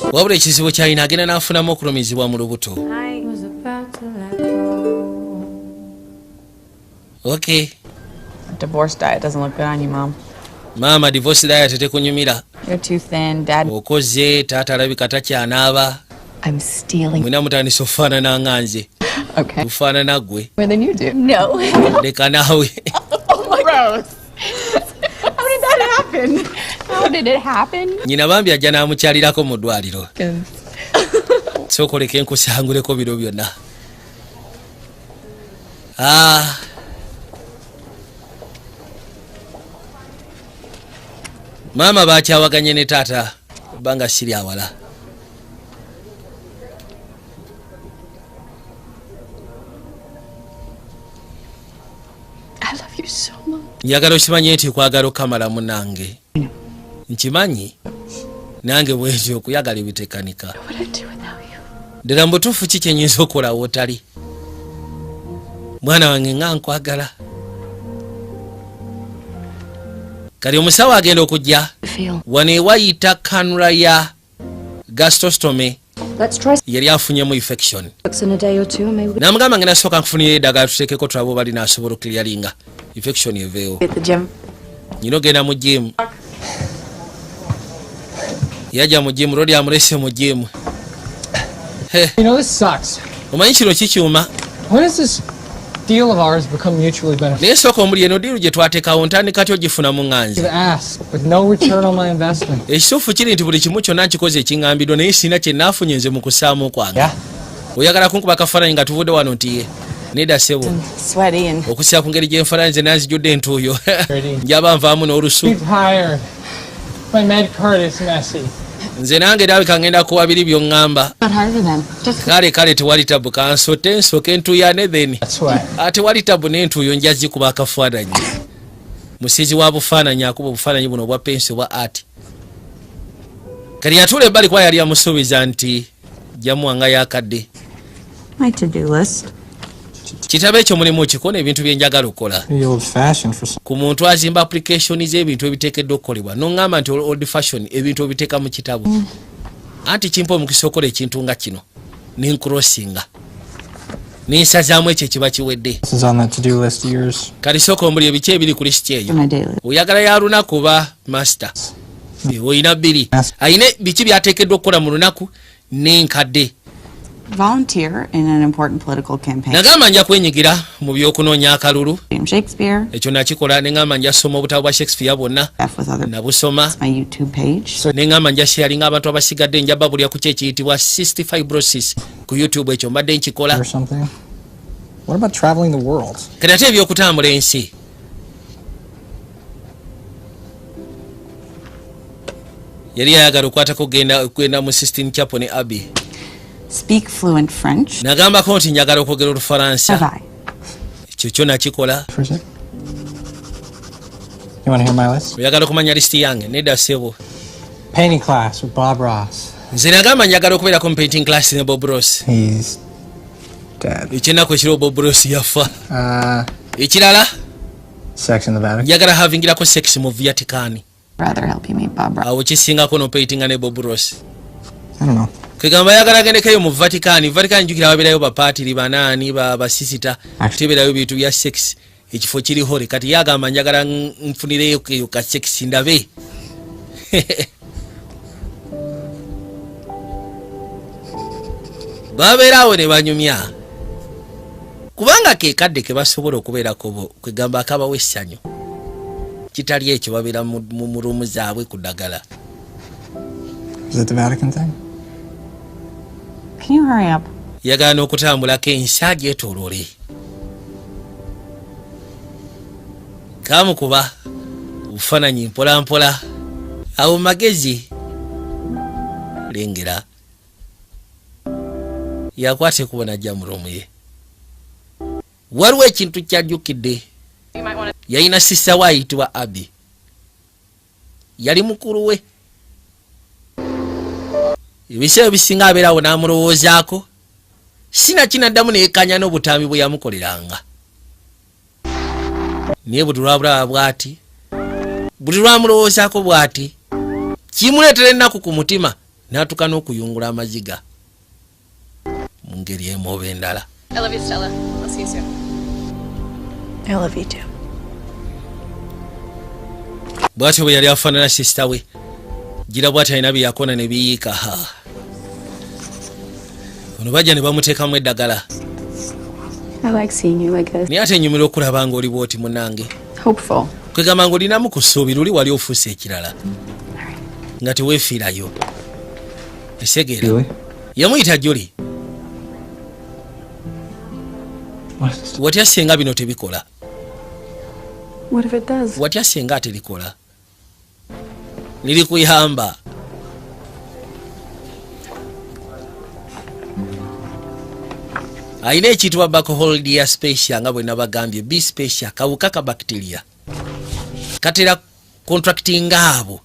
Oh, Wabula ekizibu kyalina, agenda n'afunamu okulumizibwa mu lubuto. was about to let go. Okay. Divorce diet doesn't look good on you, Mom. Maama, divorce diet tekunyumira. You're too thin, Dad. Okoze taata alabika takyanaaba. I'm stealing. Mwena mutandise okufaanana nga nze. Okay. Tufaanana gwe. More than you do. No. Leka naawe. Gross. How did that happen? How did it happen? Nyina bambi ajja n'amukyalirako mu ddwaliro. Sooka oleke nkusanguleko biro byonna. Ah. Maama bakyawaganye ne taata ebbanga siri awala. I love you so much. Njagala okimanye nti kwagala okamala munange. Nkimanyi nange bwentyo okuyagala ebitekanika. What I'd do without you. Ddala mu butuufu ki kyenyinza okukola wootali, mwana wange? Nga nkwagala. Kati omusawo agenda okujja Feel. wano ewayita cannula ya gastrostomy. Let's try Yali afunyemu infection. six in a day or two, and maybe we Namugamba, ngenda sooka nkufunira eddagala tuteekeko, tulabe oba linaasobola okuclearinga infection eveewo. At the gym. Nyina ogenda mu gym. Yajja mu gym, Rodi amulese mu gym. You know, this sucks. Omanyi kino kikyuma. When does this deal of ours become mutually beneficial? Naye sooka omuli eno deal gye twateekawo ntandika ty ogifunamu ŋŋanzi? You've asked with no return on my investment. Ekituufu kiri nti buli kimu kyonna nkikoze ekiŋŋambiddwa, naye sirina kye naafunye nze mu kusaamu kwange. Oyagala kunkuba akafaananyi nga tuvudde wano? Nti ye nedda ssebo. Sweaty and Okusinza ku ngeri gyenfaananyi nze nanzijudde entuuyo, njaba nvaamu n'olusu. Too tired. My med card is messy. Nze nange ndabika ngenda kuwa biri byoŋŋamba. Not harder then. Just Kale kale, tewali tabu, kansote nsooke ntuyane then. That's why. Tewali tabu, n'entuuyo nja zikuba akafaananyi. Musiizi wa bufaananyi akuba obufaananyi buno obwa pensi obwa art. Kati yatuula ebbali kuba yali amusuubiza nti jamuwanga yakadde. My to-do list. Kitabo ekyo mulimu kikona ebintu byenjagala okukola. Pretty old fashioned for some. Ku muntu azimba application z'ebintu ebiteekeddwa okukolebwa, noŋŋamba nti old fashion ebintu obiteeka mu kitabo? Anti kimpa omukisa okukola ekintu nga kino nencrossinga nensazaamu ekyo ekiba kiwedde. This is on that to-do list of yours. Kati sooka omuli ebiki ebiri ku lisiti eyo? My daily. Oyagala ya lunaku ba master? Oyina bbiri, ayina biki byateekeddwa okukola mu lunaku n'enkadde. Volunteer in an important political campaign. Nagamba nja kwenyigira mu by'okunoonya akalulu. William Shakespeare. Ekyo nakikola. Neŋŋamba nja soma obutabo bwa Shakespeare bwonna. F with other. Nabusoma. My YouTube page. Neŋŋamba nja sharinga abantu abasigadde, nja babulya ku ki ekiyitibwa cystic fibrosis ku YouTube. Ekyo mbadde nkikola. Or something. What about traveling the world? Kati ate ebyokutambula ensi? Yali ayagala okwatako kugenda mu Sistine Chapel ne Abi. Speak fluent French. Nagambako nti njagala okwogera Olufalansa. Have I? Ekyo kyo nakikola. For a sec. You want to hear my list? Oyagala okumanya lisiti yange? Nedda ssebo. Painting class with Bob Ross. Nze nagamba njagala okubeerako mu painting class ne Bob Ross. He's dead. Ekyenaku ekiro Bob Ross yafa. Ekirala? Sex in the Vatican. Njagala havingirako sex mu Vatican. Rather help you meet Bob Ross. Awo kisingako nopaintinga ne Bob Ross. I don't know. Kwegamba yagala agendekeyo mu Vatican. Vatican jjukira babeerayo bapaatiri banaani basisita, tebeerayo bintu bya sex, ekifo kiri holy. Kati yagamba njagala nfunireyo eyo ka sex ndabe. Babeera awo ne banyumya kubanga ke kadde ke basobola okubeerako bo, kwegamba akabawo essanyu. Kitali ekyo babeera mu room zaabwe ku ddagala. Is it the Vatican thing? Can you hurry up? Yagala n'okutambulako ensi agyetooloole kamukuba obufaananyi mpolampola awo magezi lengera yakwata ekubo najja mu room ye. Waliwo ekintu kyajjukidde. Yalina sister we ayitibwa Abi, yali mukulu we. Ebiseera ebisinga abeerawo n'amulowoozaako, sinakinaddamu neyekanya n'obutambi bwe yamukoleranga. Naye buli lwabulaba bw'ati, buli lwamulowoozaako bw'ati, kimuleetera ennaku ku mutima n'atuuka n'okuyungula amaziga mu ngeri emu oba endala. I love you, Stella. I'll see you soon. I love you too. Bw'atyo bwe yali afaanana sister we. Gira bw'ati alina bye yakona ne biyiika. Ha, ono bajja ne bamuteekamu eddagala. I like seeing you like this. Naye ate enyumira okulaba ng'oli bw'oti munnange. Hopeful. Kwegamba ng'olinamu ku ssuubi, luli wali ofuuse ekirala nga teweefiirayo esegeera. Julie? Yamuyita Juli. What is this? Watya singa bino tebikola? What if it does? Watya singa aterikola nirikuyamba? Alina ekiyitibwa Burkholderia cepacia, nga bwe nabagambye B cepacia kawuka ka bacteria katera contractinga abo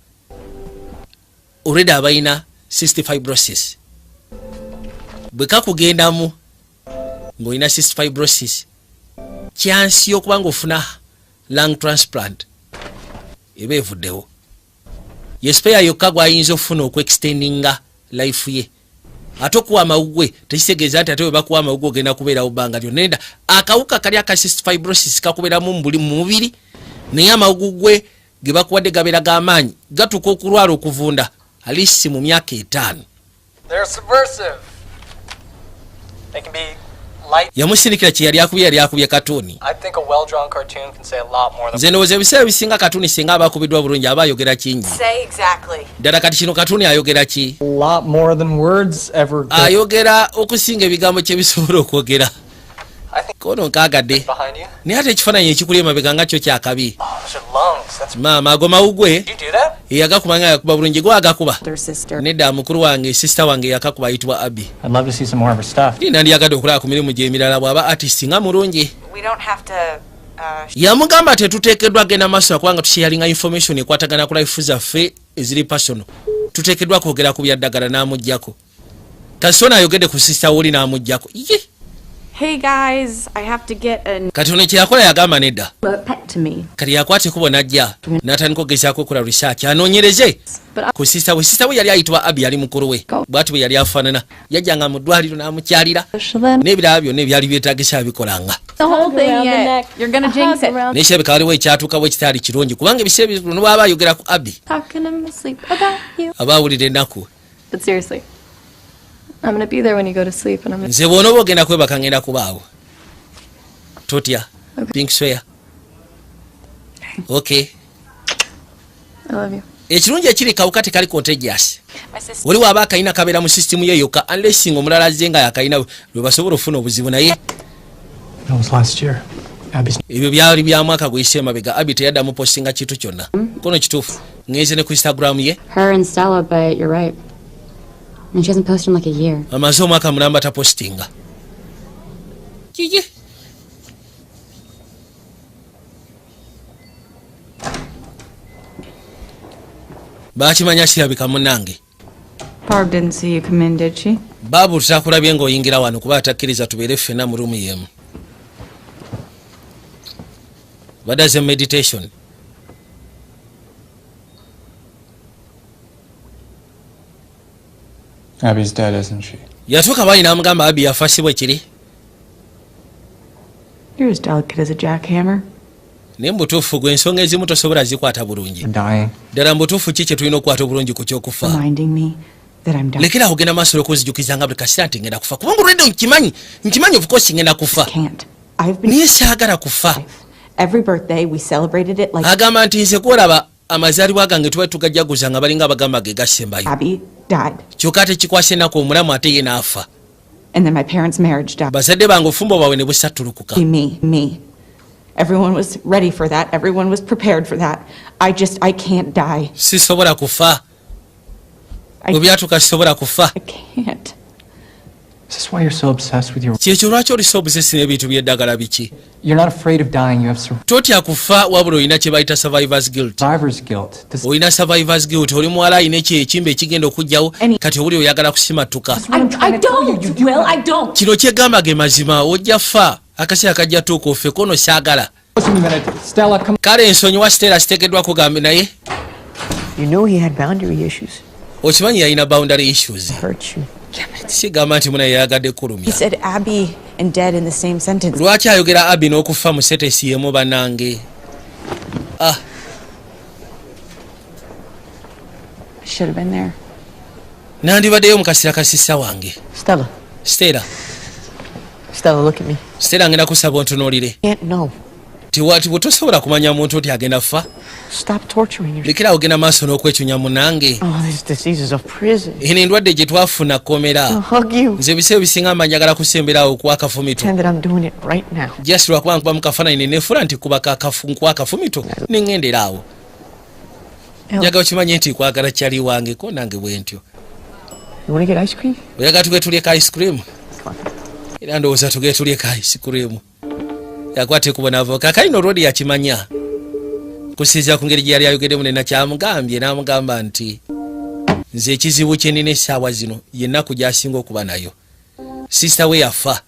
already abalina cystic fibrosis. Bwe kakugendamu ng'olina cystic fibrosis, chance y'okuba ng'ofuna lung transplant Eba evuddewo. Ye spare yokka gwayinza okufuna okuextendinga life ye. Ate okuwa amawugwe tekitegeeza nti ate bwe bakuwa amawugwe ogenda kubeerawo bbanga lyonna. Nenda, akawuka kali aka cystic fibrosis kakubeeramu mu buli mu mubiri, naye amawugwe ge bakuwadde gabeera g'amaanyi, gatuuka okulwala okuvunda at least mu myaka 5. They're subversive. They can be light. Yamusindikira kye yali akubye, yali akubye katooni. I think a well-drawn cartoon can say a lot more than Nze ndowooza ebiseera ebisinga katuni singa aba akubiddwa bulungi aba ayogera kingi. Say exactly. Ddala kati kino katuni ayogera ki? A lot more than words ever could. Ayogera okusinga ebigambo kyebisobola okwogera. I think Kono nkaagadde. behind you. Naye ate ekifaananyi ekikuli emabega nga kyo kyakabi. Oh, those are lungs. That's. Maama, ago mawugwe. Did you do that? Eyagakuba nga yakuba bulungi, gwe agakuba? Her sister. Nedda, mukulu wange, sister wange yakakuba, ayitibwa Abi. I'd love to see some more of her stuff. Nandyagadde okulaba ku mirimu gye emirala, bw'aba artist nga mulungi. We don't have to. Yamugamba tetuteekeddwa genda maaso kubanga tusharinga information ekwatagana ku life zaffe eziri personal, tuteekeddwa kwogera ku byaddagala. N'amugjako kasona ayogedde ku sister woli n'amugjako ye. Hey guys, I have to get a. Kati ono kyeyakola yagamba nedda. Pet to me. Kati yakwata ekubo n'ajja n'atandika okugezaako okukola research anoonyereze ku sister we. Sister we yali ayitibwa Abi, yali mukulu we. Bwati bwe yali afaanana, yajjanga mu ddwaliro n'amukyalira n'ebirala byonna ebyali byetagisa abikolanga. The whole thing yet. You're gonna jinx it. Naye kirabika waliwo ekyatuukawo ekitaali kirungi, kubanga ebiseera ebikulu bw'aba ayogera ku Abi Talking in my sleep about you. aba awulira ennaku. But seriously, I'm gonna be there when you go to sleep, and I'm gonna. Nze bw'onooba ogenda kwebaka ngenda kubaawo, totya. Pink swear, okay? I love you. Ekirungi ekiri kawuka tekali contagious. My sister. Oli waaba akayina kabeera mu system ye yokka, unless nga omulala azze nga yakalina lwe basobola okufuna obuzibu, naye That was last year. Abby's ebyo byali bya mwaka gweyise emabega. Abi teyaddamu postinga kintu kyonna. Kono kituufu, ngenze ne ku Instagram ye. Her and Stella, but you're right. And she hasn't posted in like a year. Amaze omwaka mulamba tapostinga. Kiki? Bakimanya kirabika munange. Barb didn't see you come in, did she? Baabu tutakulabye ng'oyingira wano, kuba atakkiriza tubeere ffenna mu room yemu. Badaze meditation. Abby's dead, isn't she? Yatuuka baali n'amugamba Abi yafa, si bwe kiri? You're as delicate as a jackhammer. Naye mubutuufu gwe ensonga ezimu tosobola zikwata bulungi. Dying. Ddala mubutuufu ki kye tulina okukwata obulungi ku kyokufa? Reminding me that I'm dying. Lekera kugenda maaso n'okunzijukiza nga buli kaseera nti ngenda kufa, kubanga olwedde nkimanyi, nkimanyi, of course ngenda kufa. Can't. I've been Naye saagala kufa. Every birthday we celebrated it like Agamba nti nze kwolaba amazaalibwa gange tuba tugajaguza nga balinga abagamba ge gasembayo. Abby died. Kyokka ate kikwasa ennaku, omulamu ate ye n'afa. And then my parents' marriage died. Bazadde bange obufumbo bwabwe ne busattulukuka. Me, me. Everyone was ready for that. Everyone was prepared for that. I can't die. Sisobola kufa. Bwe byatuuka sisobola kufa. I can't. Is this why you're so obsessed with your... Kyekyo lwaki oli so obsessed n'ebintu by'eddagala biki? You're not afraid of dying. You have Totya kufa, wabula olina kye bayita survivors guilt. survivor's guilt. This Olina survivors guilt. Oli muwala alina ekyo ekimba ekigenda okugjawo, kati obuli oyagala kusimatuka. I don't, Will. I don't. Kino kyegamba ge mazima, ojja fa, akaseera kajja tuuka ofe. Kono saagala. Listen a minute. Stella, come Kale ensonyiwa Stella, siteekeddwa kugambe naye. You knew he had boundary issues. Okimanyi yalina boundary issues. Hurt you. Sigamba nti muna yayagadde He kulumya. said Abby and dead in the same sentence. Lwaki ayogera Abi n'okufa mu sentence yemu, bannange? Ah. I should have been there. Nandibaddeyo mu kaseera ka sister wange. Stella. Stella. Stella, look at me. Stella, ngenda kusaba ontunuulire. Can't know. Tiwati bwe tosobola kumanya muntu nti agenda fa. Stop torturing yourself. Lekera ogenda maaso n'okwecunya munange. Oh, this disease is a prison. Eno endwadde gye twafuna kkomera. I'll hug you. Nze ebiseera ebisinga mba njagala kusemberawo okuwa akafumito. Pretend that I'm doing it right now. Just lwakuba nkuba mu kafaananyi neneefula nti kuba nkuwa akafumito neŋŋendera awo. Njagala okimanye nti kwagala kyali wange ko nange bwe ntyo. You want to get ice cream? Oyagala tuge tulye ka ice cream? Era ndowooza tuge tulye ka ice cream. Yakwata ekubo n'ava. Kakalina olwodi yakimanya kusinziira ku ngeri gye yali ayogeddemu nenakyamugambye n'amugamba nti nze ekizibu kye nina essaawa zino yennaku gy'asinga okuba nayo, sister we yafa,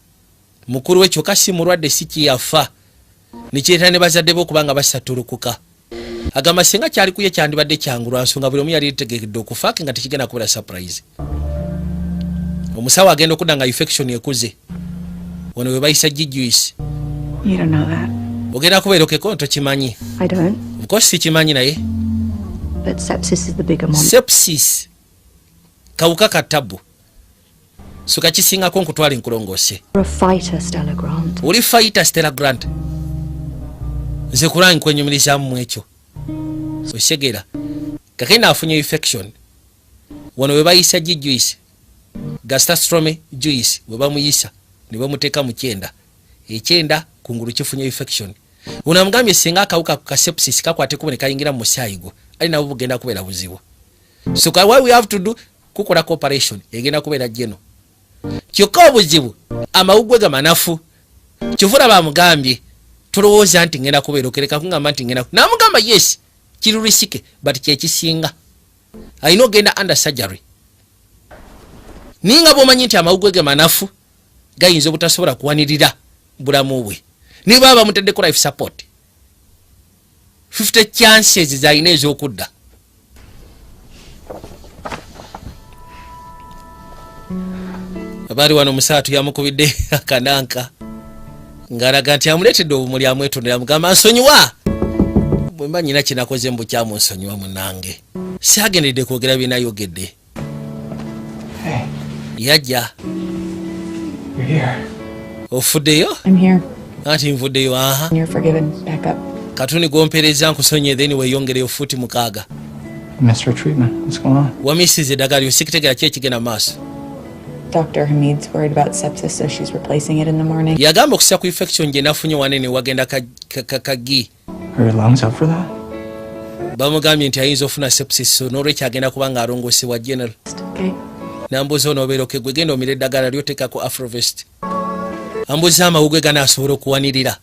mukulu we kyokka si mulwadde, si kiyafa, nekireeta ne bazadde be okuba nga basattulukuka. Agamba singa kyali kuye kyandibadde kyangu lwa nsonga buli omu yali yetegekedde okufaake nga tekigenda kubeera surprise. Omusawo agenda okudda nga infection ekuze. Wano we bayisa juice. You don't know that. Ogenda kubeera okeko tokimanyi. I don't. Of course sikimanyi naye. But sepsis is the bigger monster. Sepsis kawuka ka tabu. So kakisingako nkutwala enkulongoose. You're a fighter, Stella Grant. Oli fighter, Stella Grant. Nze kulanga nkwenyumirizaamu mu ekyo. Osegera. Kakenda afunye infection. Wano we bayisa juice. Gastrostomy juice we bamuyisa ne bamuteeka mu kyenda. Ekyenda kungulu kifunye infection. Ono amugambye singa akawuka ka sepsis kakwate kubo ne kayingira mu musaayi gwo, ali nabo bugenda kubeera buzibu. So what we have to do kukola cooperation egenda kubeera geno. Kyokka obuzibu amawuggwe gamanafu. Kivula bamugambye tolowooza nti ngenda kubeera okereka kungamba nti ngenda. Namugamba yes kiri risike but kyekisinga. Alina ogenda under surgery. Ninga bw'omanyi nti amawuggwe gamanafu gayinza obutasobola kuwanirira bulamu bwe. Ne baba bamutaddeko life support. 50 chances zalina ez'okudda. Abaali wano omusaatu yamukubidde akananka ng'alaga nti amuleetedde obumuli amwetondera amugamba nsonyiwa. Bwe mba nnyina kye nakoze mbu kyamunsonyiwa munnange. Saagendedde kwogera bye nayogedde. Yajja. You're here. Ofuddeyo? I'm here. Anti nvuddeyo aha. You're forgiven. Back up. Katuni gw'ompeereza nkusonyiye then weeyongereyo fuuti 6. Missed her treatment. What's going on? Wamisiza eddagala lyo sikitegera ki ekigenda mu maaso. Dr. Hamid's worried about sepsis, so she's replacing it in the morning. Yagamba okussa ku infection gye nafunye wanene wagenda kagi. Are your lungs up for that? Bamugambye nti ayinza ofuna sepsis so n'olwekyo agenda kuba ng'alongoosebwa general. Okay. Nambuuza onoobeera okay gwe genda omire eddagala lyoteekako Afrovest. Ambuuza amawuggwe ganaasobola okuwanirira.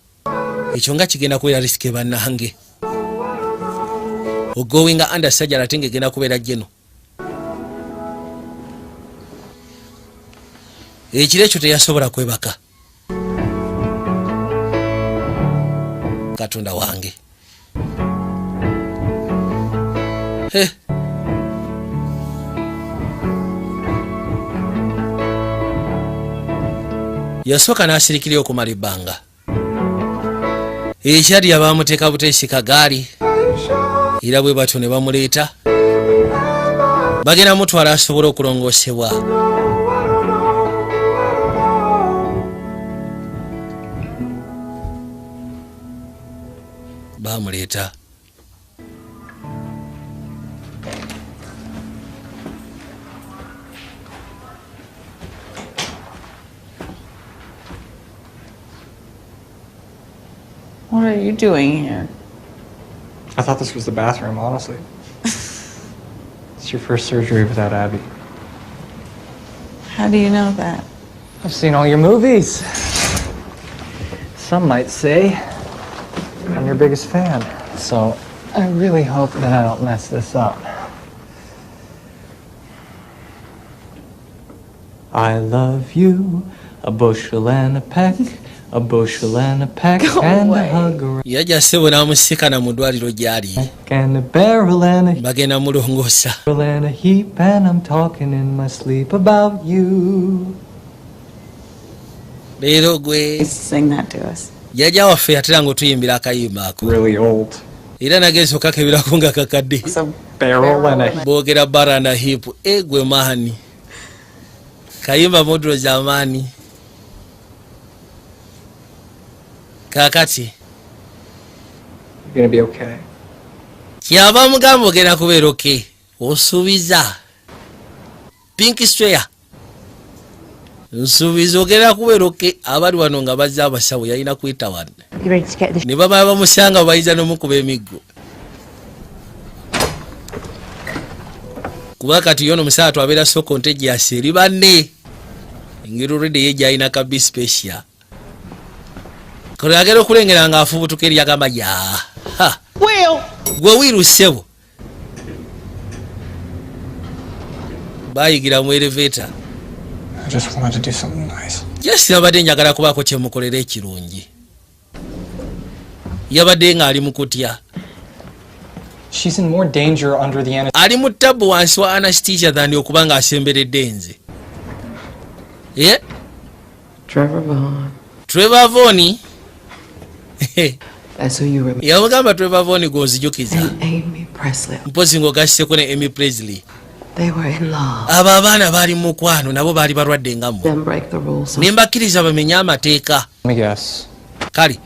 Ekyo nga kigenda kubeera risike bannange. Ogowinga under surgery ate ng'egenda kubeera geno. Ekiro ekyo teyasobola kwebaka. Katonda wange. Yasooka n'asirikira okumala ebbanga. Ekyali yabamuteeka buteesi kagaali. Era bwe batyo ne bamuleeta. Bagenda mutwala asobole okulongoosebwa. Bamuleeta. What are you doing here? I thought this was the bathroom, honestly. It's your first surgery without Abby. How do you know that? I've seen all your movies. Some might say I'm your biggest fan. So I really hope that I don't mess this up. I love you, a bushel and a peck, a bushel and a peck, and a hug around. Yajja ssebo n'amusikana mu ddwaliro gy'ali. And a barrel and a Bagenda mulongoosa. barrel and a heap, and I'm talking in my sleep about you. Leero gwe. Sing that to us. Jjajja waffe yatera ng'otuyimbira akayimba ako. Really old. Era nagenza okakebirako nga kakadde. Barrel and a Boogera barrel and a heap. Gwe maani. Kayimba modro z'amaanyi. Kaakati. You're gonna be okay. Kyava mugamba ogenda kubeera okay. Osuubiza. Pink swear. Nsuubiza ogenda kubeera okay. Abali wano nga bazze abasawo yalina kuyita wano. You ready to get this? Ne bamala bamusanga bayinza n'omukuba emiggo. Kuba kati yono omusaatu abeera so contagious eri banne. Engeri already ye gy'alina ka B special. Kono agenda okulengera ng'afubutuka eri agamba ya. Ha. Gwe wiru ssebo. Bayigira mu elevator. I just wanted to do something nice. Just yabadde njagala kubaako kye mukolera ekirungi. Yabadde ng'ali mu kutya. She's in more danger under the anesthesia. Ali mu tabu wansi wa anesthesia than okuba nga asemberedde nze. Yeah? Trevor Vaughn. Trevor Vaughn. That's who you remember. Yamugamba Trevor Vaughn gw'onzijukiza. And Amy Presley. Mpozi ng'ogasseko ne Amy Presley. They were in love. Abo abaana baali mu mukwano, nabo baali balwadde nga mmwe. Them break the rules. Ne mbakkiriza bamenye amateeka. Let me guess. Kale.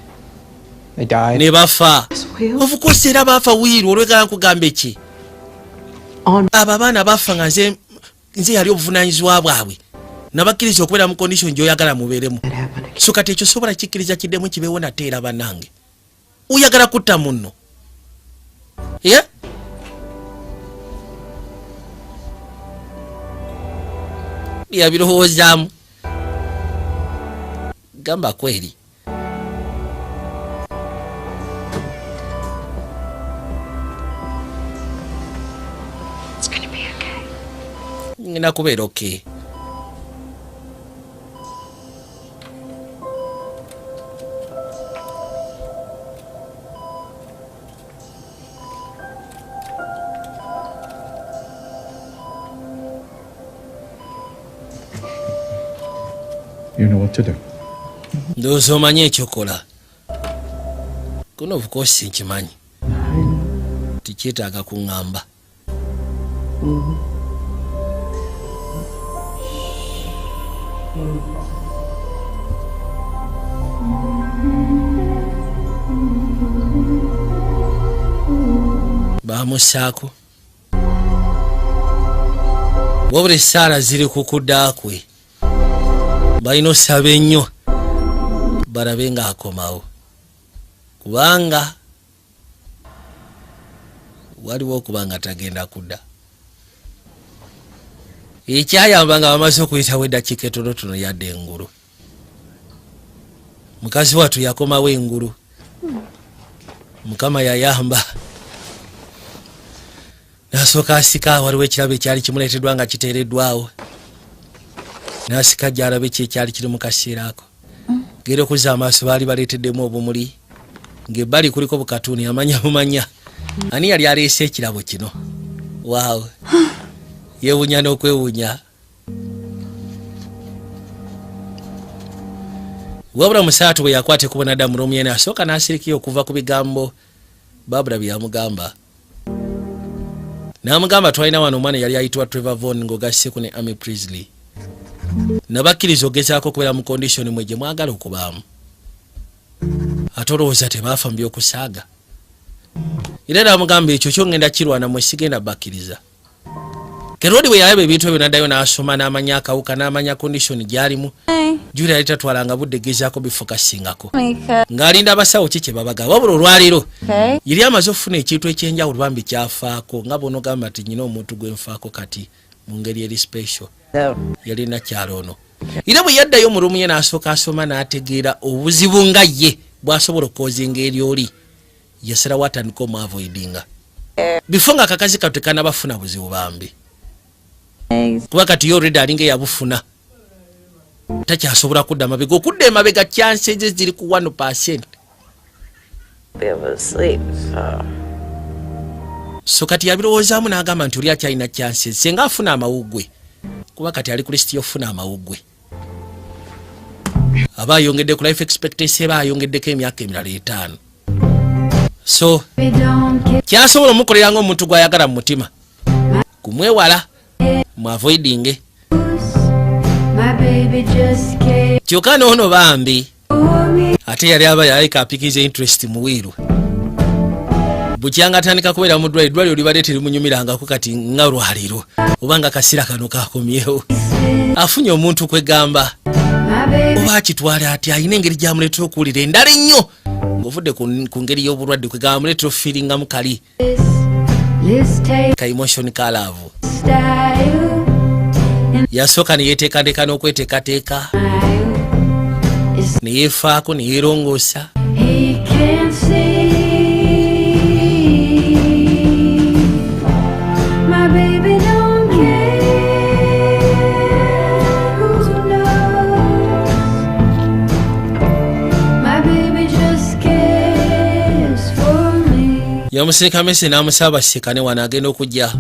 They died. Ne bafa. Of course era bafa wiiru olwegala nkugamba eki. Abo abaana bafa nga nze yali obuvunaanyizibwa bwabwe. Nabakkiriza okubeera mu condition gy'oyagala mubeeremu. So kati ekyo sobola kikkiriza kiddemu kibeewo nate era bannange. Oyagala kutta munno. Yeah? Yabirowoozaamu. Gamba kweri. It's gonna be okay. Ngenda kubeera okay. You know what to do. Ndowooza omanyi ekyokola. Kuno of course nkimanyi. Tikyetaaga kuŋŋamba. Baamussaako. Wabula essaala ziri ku kudda kwe. Balina osaba ennyo balabe ng'akomawo, kubanga waliwo okuba nga tagenda kudda. Ekyayamba nga bamaze okuyitawo eddakiika etonotono yadda engulu. Mukazi wattu yakomawo engulu. Mukama yayamba. N'asooka asika, waliwo ekirabo ekyali kimuleeteddwa nga kiteereddwawo. N'asika gy'alabe ki ekyali kiri mu kaseera ako. Gera okuzza amaaso baali baleeteddemu obumuli ng'ebbali kuliko bukatuuni amanya bumanya. Ani yali aleese ekirabo kino? Waawo. Yeewuunya n'okwewuunya. Wabula musaatu bwe yakwata ekkubo n'adda mu ruumu ye n'asooka n'asirikiya okuva ku bigambo Barbara bye yamugamba. N'amugamba twalina wano omwana yali ayitibwa Trevor Vaughn ng'ogasseko ne Amy Presley. Nabakkiriza ogezaako okubeera mu condition mwe gye mwagala okubaamu. Ate olowooza tebaafa mu by'okusaaga. Era n'amugamba ekyo kyo ngenda kirwana mwe sigenda bakkiriza. Kerodi bwe yalaba ebintu ebyo n'addayo n'asoma n'amanya akawuka n'amanya condition gy'alimu. Julia yali tatwalanga budde gezaako bifokasingako. Ng'alinda abasawo ki kye babagamba. Wabula olwaleero yali amaze okufuna ekintu eky'enjawulo bambi kyafaako nga bw'onoogamba nti nnyina omuntu gwe nfaako kati mu ngeri eri special. Yalina kyalo ono. Era bwe yaddayo mu ruumu ye n'asooka asoma n'ategeera obuzibu nga ye bw'asobola okwozinga eri oli. Yasalawo atandika omwavoidinga. Bifo nga akakazi kano tekannabafuna buzibu bambi. Kuba kati ye already alinga eyabufuna. Takyasobola kudda mabega. Okudda emabega chances ze ziri ku 1%. So kati yabirowoozaamu n'agamba nti oli akyalina chances. Singa afuna amawuggwe. Kuba kati ali ku list y'okufuna amawuggwe. Aba ayongedde ku life expectancy eba ayongeddeko emyaka emirala 5. So kyasobola omukolera ng'omuntu gw'ayagala mu mutima. Kumwewala, mu avoidinge. Kyokka n'ono bambi ate yali aba yaleka apikiza interest mu wiiru. Bukyanga atandika kubeera mu ddwaliro, eddwaliro libadde terimunyumirangako kati nga lwaliro oba nga kaseera kano kakomyewo. Afunye omuntu kwegamba oba akitwala atya, alina engeri gy'amuleetera okuwulira endala ennyo ng'ovudde ku ngeri y'obulwadde kwegamba amuleetera ofiiringamu kali ka emotion ka love. Yasooka ne yeeteekateeka n'okweteekateeka ne yeefaako ne yeerongoosa. Yamusindika message n'amusaba basikane wano. Agenda okujja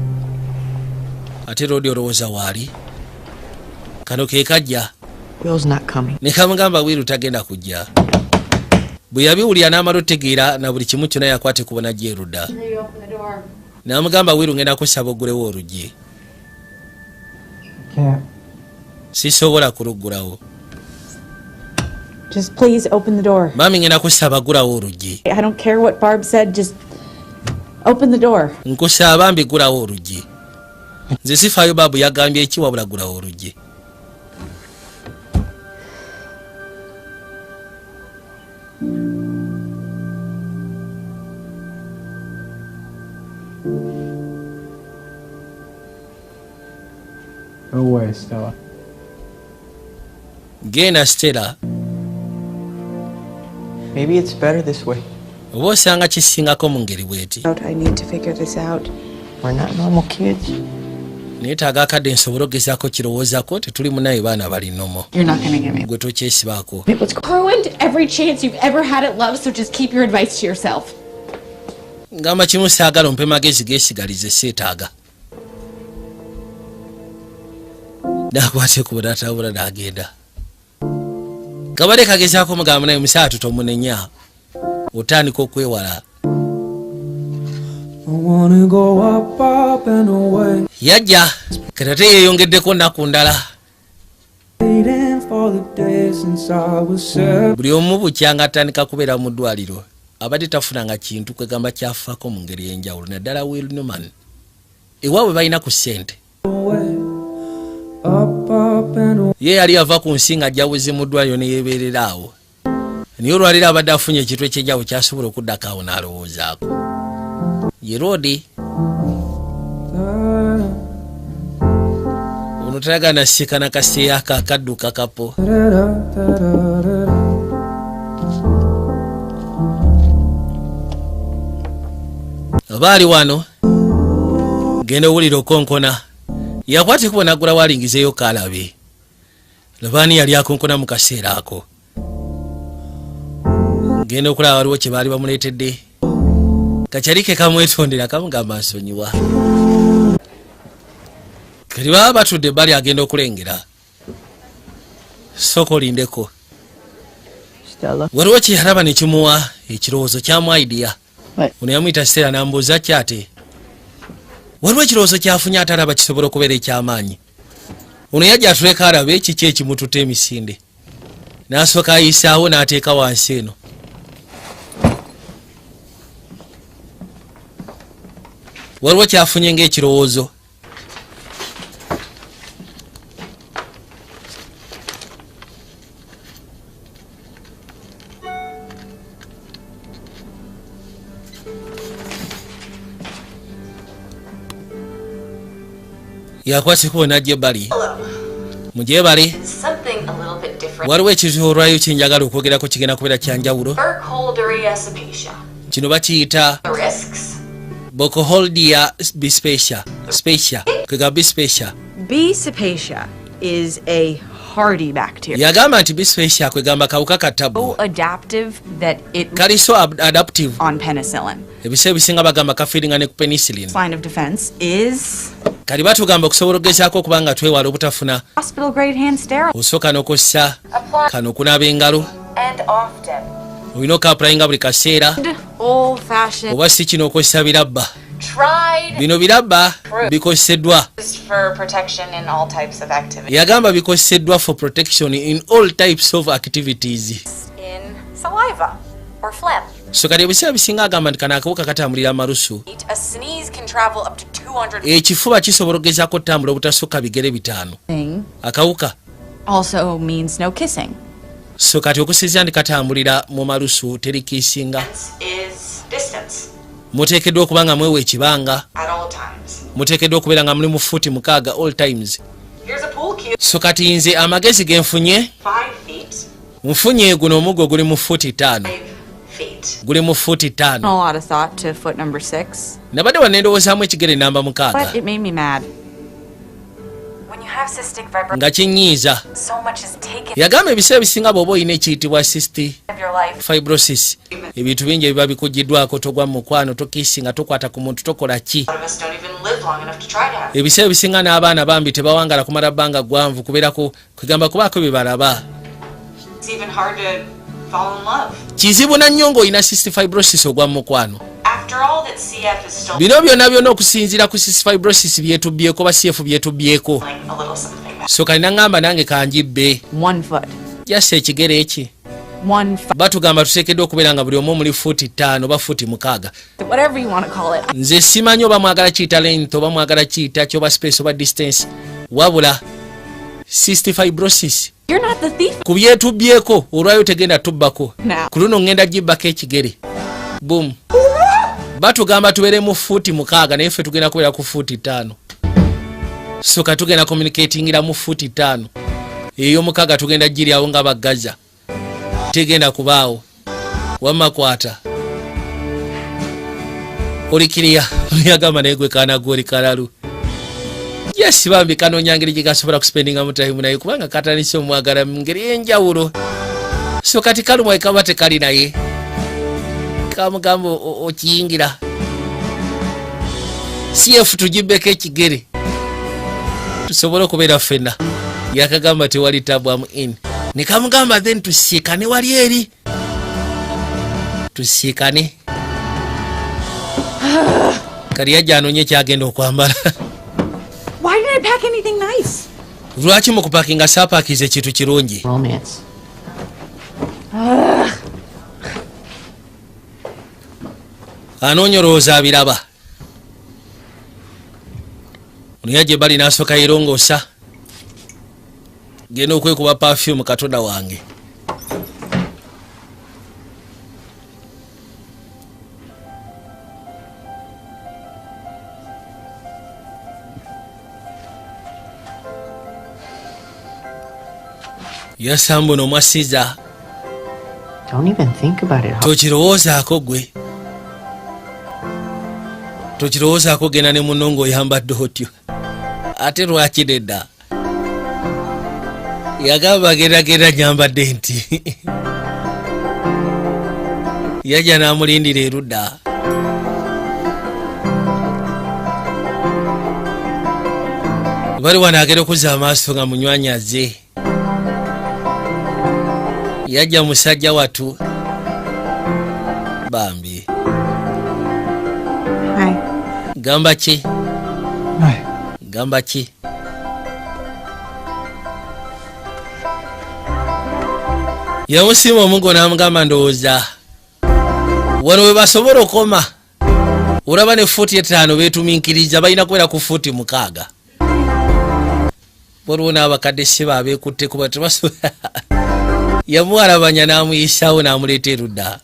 ate Rodi olowooza waali kano ke kajja. Will's not coming. Ne kamugamba Will tagenda kujja. Bwe yabiwulira n'amala otegeera na buli kimu kyonna, yakwate kubona gyerudda n'amugamba, "Will, ngenda kusaba oggulewo oluggi." Can't. Sisobola kuluggulawo. Just please open the door. Maami, ngenda kusaba ggulawo oluggi. I don't care what Barb said, just open the door. Nkusaba mbigulawo oluggi. Nze sifaayo baabu yagambye eki, wabula ggulawo oluggi. Go away, Stella. Genda, Stella. Maybe it's better this way. Oba osanga kisingako mu ngeri bweti. I need to figure this out. We're not normal kids. Neetaaga akadde nsobole okugezaako kirowoozaako. Tetuli munaye baana bali normal. You're not gonna give me. Gwe tokyesibaako. Ruined every chance you've ever had at love, so just keep your advice to yourself. Ngamba kimu, saagala ompe magezi, geesigalize, seetaaga. Nakwate ku n'atambula n'agenda. Kabadde kagezaako mugamba naye musaatu tomunenya, otandika okwewala. I wanna go up, up and away. Yajja kati ate yeeyongeddeko nnaku ndala. Waiting for the day since I was 7. Buli omu bukyanga atandika kubeera mu ddwaliro abadde tafunanga kintu, kwegamba kyafaako mu ngeri ey'enjawulo, naddala Will Newman. Ewaabwe balina ku ssente. Up, up and away. Ye yali ava ku nsi nga ajja buzi mu ddwaliro ne yeebeerera awo, naye olwaliro abadde afunye ekintu eky'enjawulo kyasobola okuddako awo n'alowoozaako ye Roodi ono tayagala nasikana kaseeyako akadduka kapo. Da-da-da-da-da. Oba ali wano, genda owulira okonkona. Yakwata ekubo naggulawo alingizeeyo kaalabe labaani yali akonkona mu kaseera ako. Genda okulaba waliwo kye baali bamuleetedde, kakyali ke kamwetondera, kamugamba nsonyiwa. Kati baba batudde ebbali, agenda okulengera, sooka olindeko. Stella. Waliwo kye yalaba ne kimuwa ekirowoozo, kyamu idea. What? Ono yamuyita Stella n'ambuuza kyate waliwo ekirowoozo kyafunye ate alaba kisobola okubeera ekyamaanyi. Ono yajja atuleka alabe kiki ekimututa emisinde, n'asooka ayisaawo n'ateeka wansi eno. Waliwo kyafunye ng'ekirowoozo. Yakwaseko najja ebbali mugyebale. Something a little bit different. Waliwo ekizibu olwayo kyenjagala okwogerako, kigenda kubeera kyanjawulo. Burkholderia cepacia. Kino bakiyita The risks. Burkholderia bispecia specia, kwega bispecia. B. cepacia is a hardy bacteria. Yagamba nti bispecia kwegamba kawuka katabu. So adaptive that it Kali so adaptive. on penicillin. Ebiseera ebisinga bagamba kafiiringa ne ku penicillin. Line of defense is Kali batugamba okusobola okugezaako okuba nga twewala obutafuna, hospital grade hand sterile. osooka n'okozesa kano okunaaba engalo. And often. Olina okaapulayinga buli kaseera. Old fashioned. Oba si kino, okozesa birabba. Tried Bino birabba bikozeseddwa. for protection in all types of activity. Yagamba bikozeseddwa for protection in all types of activities. In saliva or phlegm. So kati ebiseera bisinga agamba nti kano akawuka katambulira amalusu. A sneeze can travel up to 200 Ekifuba kisobola okugezaako otambula obutasukka bigere 5. thing. Akawuka. Also means no kissing. So kati okusinziira nti katambulira mu malusu, teri kiisinga. Is distance Muteekeddwa okuba nga mwewa ekibanga. at all times. Muteekeddwa okubeera nga muli mu fuuti 6 all times. Here's a pool cue. So kati nze amagezi ge nfunye, 5 feet. nfunye guno omuggo guli mu fuuti 5. Feet. Guli mu fuuti 5. A lot of thought to foot number 6, Nabadde wanendowozaamu ekigere namba 6. but it made me mad. When you have cystic fibrosis, Nga kinyiiza. so much is taken Yagamba ebiseera ebisinga bw'oba olina ekiyitibwa cystic of your life. Fibrosis, ebintu bingi ebiba bikugiddwako. Togwa mu mukwano, tokiisinga, tokwata ku muntu, tokola ki. A lot of us don't even live long enough to try to have. Ebiseera ebisinga n'abaana bambi tebawangala kumala bbanga ggwanvu kubeerako kwegamba kubaako bye balaba. It's even hard to fall in love. Kizibu na nnyo ng'olina cystic fibrosis ogwa mu mukwano. After all that, CF is still Bino byonna byonna okusinziira ku cystic fibrosis byetubyeko ba CF byetubyeko. a little something back. So kalina ŋŋamba nange kanjibbe. 1 foot. Jasa ekigere eki. 1 5. Batugamba tuteekeddwa okubeera nga buli omu omuli fuuti 5 oba fuuti 6. Whatever you want to call it. Nze simanyi oba mwagala kiyita length oba mwagala kiyita ki oba space oba distance, wabula cystic fibrosis You're not the thief ku byetubyeko olwayo tegenda tubbako. now. Ku luno ŋŋenda gibbako ekigere bum. Batugamba tubeere mu fuuti 6, naye ffe tugenda kubeera ku fuuti 5. So katugenda communicatingira mu fuuti 5. Ey'omukaaga tugenda giryawo nga baggaza, tegenda kubaawo. Wamma kwata olikiriya. Yagamba naye gwe kaana gwe oli kalalu. Yes, bambi kanoonya ngeri gye gasobola kuspendinga mu time naye kubanga katandise omwagala mu ngeri ey'enjawulo. So kati kalumwa kaba tekali naye kamugamba okiyingira CF tugibbeko ekigere tusobole okubeera ffenna. Yakagamba tewali tabwamu in nekamugamba then tusiikane wali eri tusiikane. Kati yajja anoonye kyagenda okwambala. Why didn't I pack anything nice? Lwaki mu kupakinga saapakiza ekintu kirungi? Romance. Ugh. Anoonya olowooza abiraba. Ono yajja ebbali n'asooka yerongoosa, genda okwekuba perfume. Katonda wange. Yasamba ono omwasiza. Don't even think about it. Tokirowoozaako gwe, tokirowoozaako. Genda ne muno ng'oyambadde otyo, ate lwaki nedda? Yagamba gendagenda nyambadde nti yajja n'amulindira erudda. Bali wano agenda okuzza amaaso nga munywanyi azze. Yajja musajja watu bambi. Hi. Gamba ki? Hi. Gamba ki? Yamusiima omugo n'amugamba ndowooza wano we basobola okoma. Olaba ne fuuti 5 beetuminkiriza, balina kubeera ku fuuti 6. Waliwo n'abakadde siba abeekutte kuba tebasobola. Yamuwalabanya n'amuyisawo n'amuleeta erudda.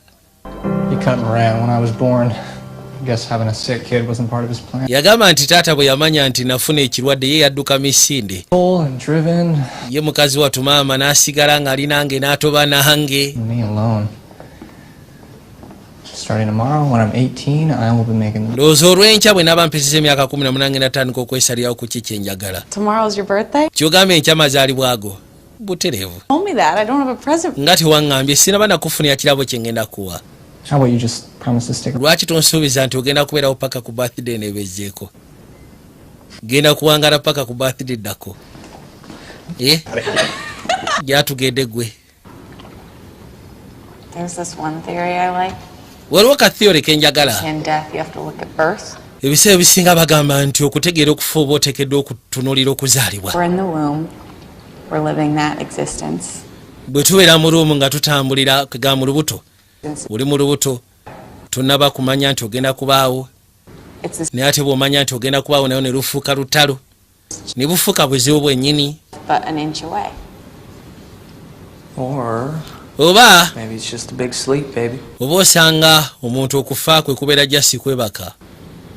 He cut and ran when I was born. I guess having a sick kid wasn't part of his plan. Yagamba nti taata bwe yamanya nti nafuna ekirwadde, ye yadduka misinde. Full and driven. Ye mukazi watu maama n'asigala ng'ali nange n'atoba nange. Me alone. Starting tomorrow, when I'm 18, I will be making the Ndowooza olw'enkya bwe naaba mpisiza emyaka 18 ngenda tandika okwesalirawo ku ki kyenjagala. Tomorrow's your birthday? Kyogamba enkya mazaalibwago butereevu. Told me that. I don't have a present. Nga tewaŋŋambye, sinaba nakufunira kirabo kye ngenda kuwa. How about you just promise to stick Lwaki tonsuubiza nti ogenda kubeerawo paka ku birthday nebezeeko? Genda kuwangala paka ku birthday ddako. Eh? Gyatugende gwe. There's this one theory I like. Waliwo ka theory kenjagala. In death, you have to look at birth. Ebiseera ebisinga bagamba nti okutegeera okufa oba oteekeddwa okutunuulira okuzaalibwa. We're in the womb. We're living that existence. Bwe tubeera mu room nga tutambulira kwega mu lubuto, oli mu lubuto tonaba kumanya nti ogenda kubaawo. It's this, Naye ate bw'omanya nti ogenda kubaawo nayo ne lufuuka lutalo, ne bufuuka buzibu bwennyini. But an inch away. Or Oba maybe it's just a big sleep, baby. oba osanga omuntu okufa kwe kubeera just kwebaka.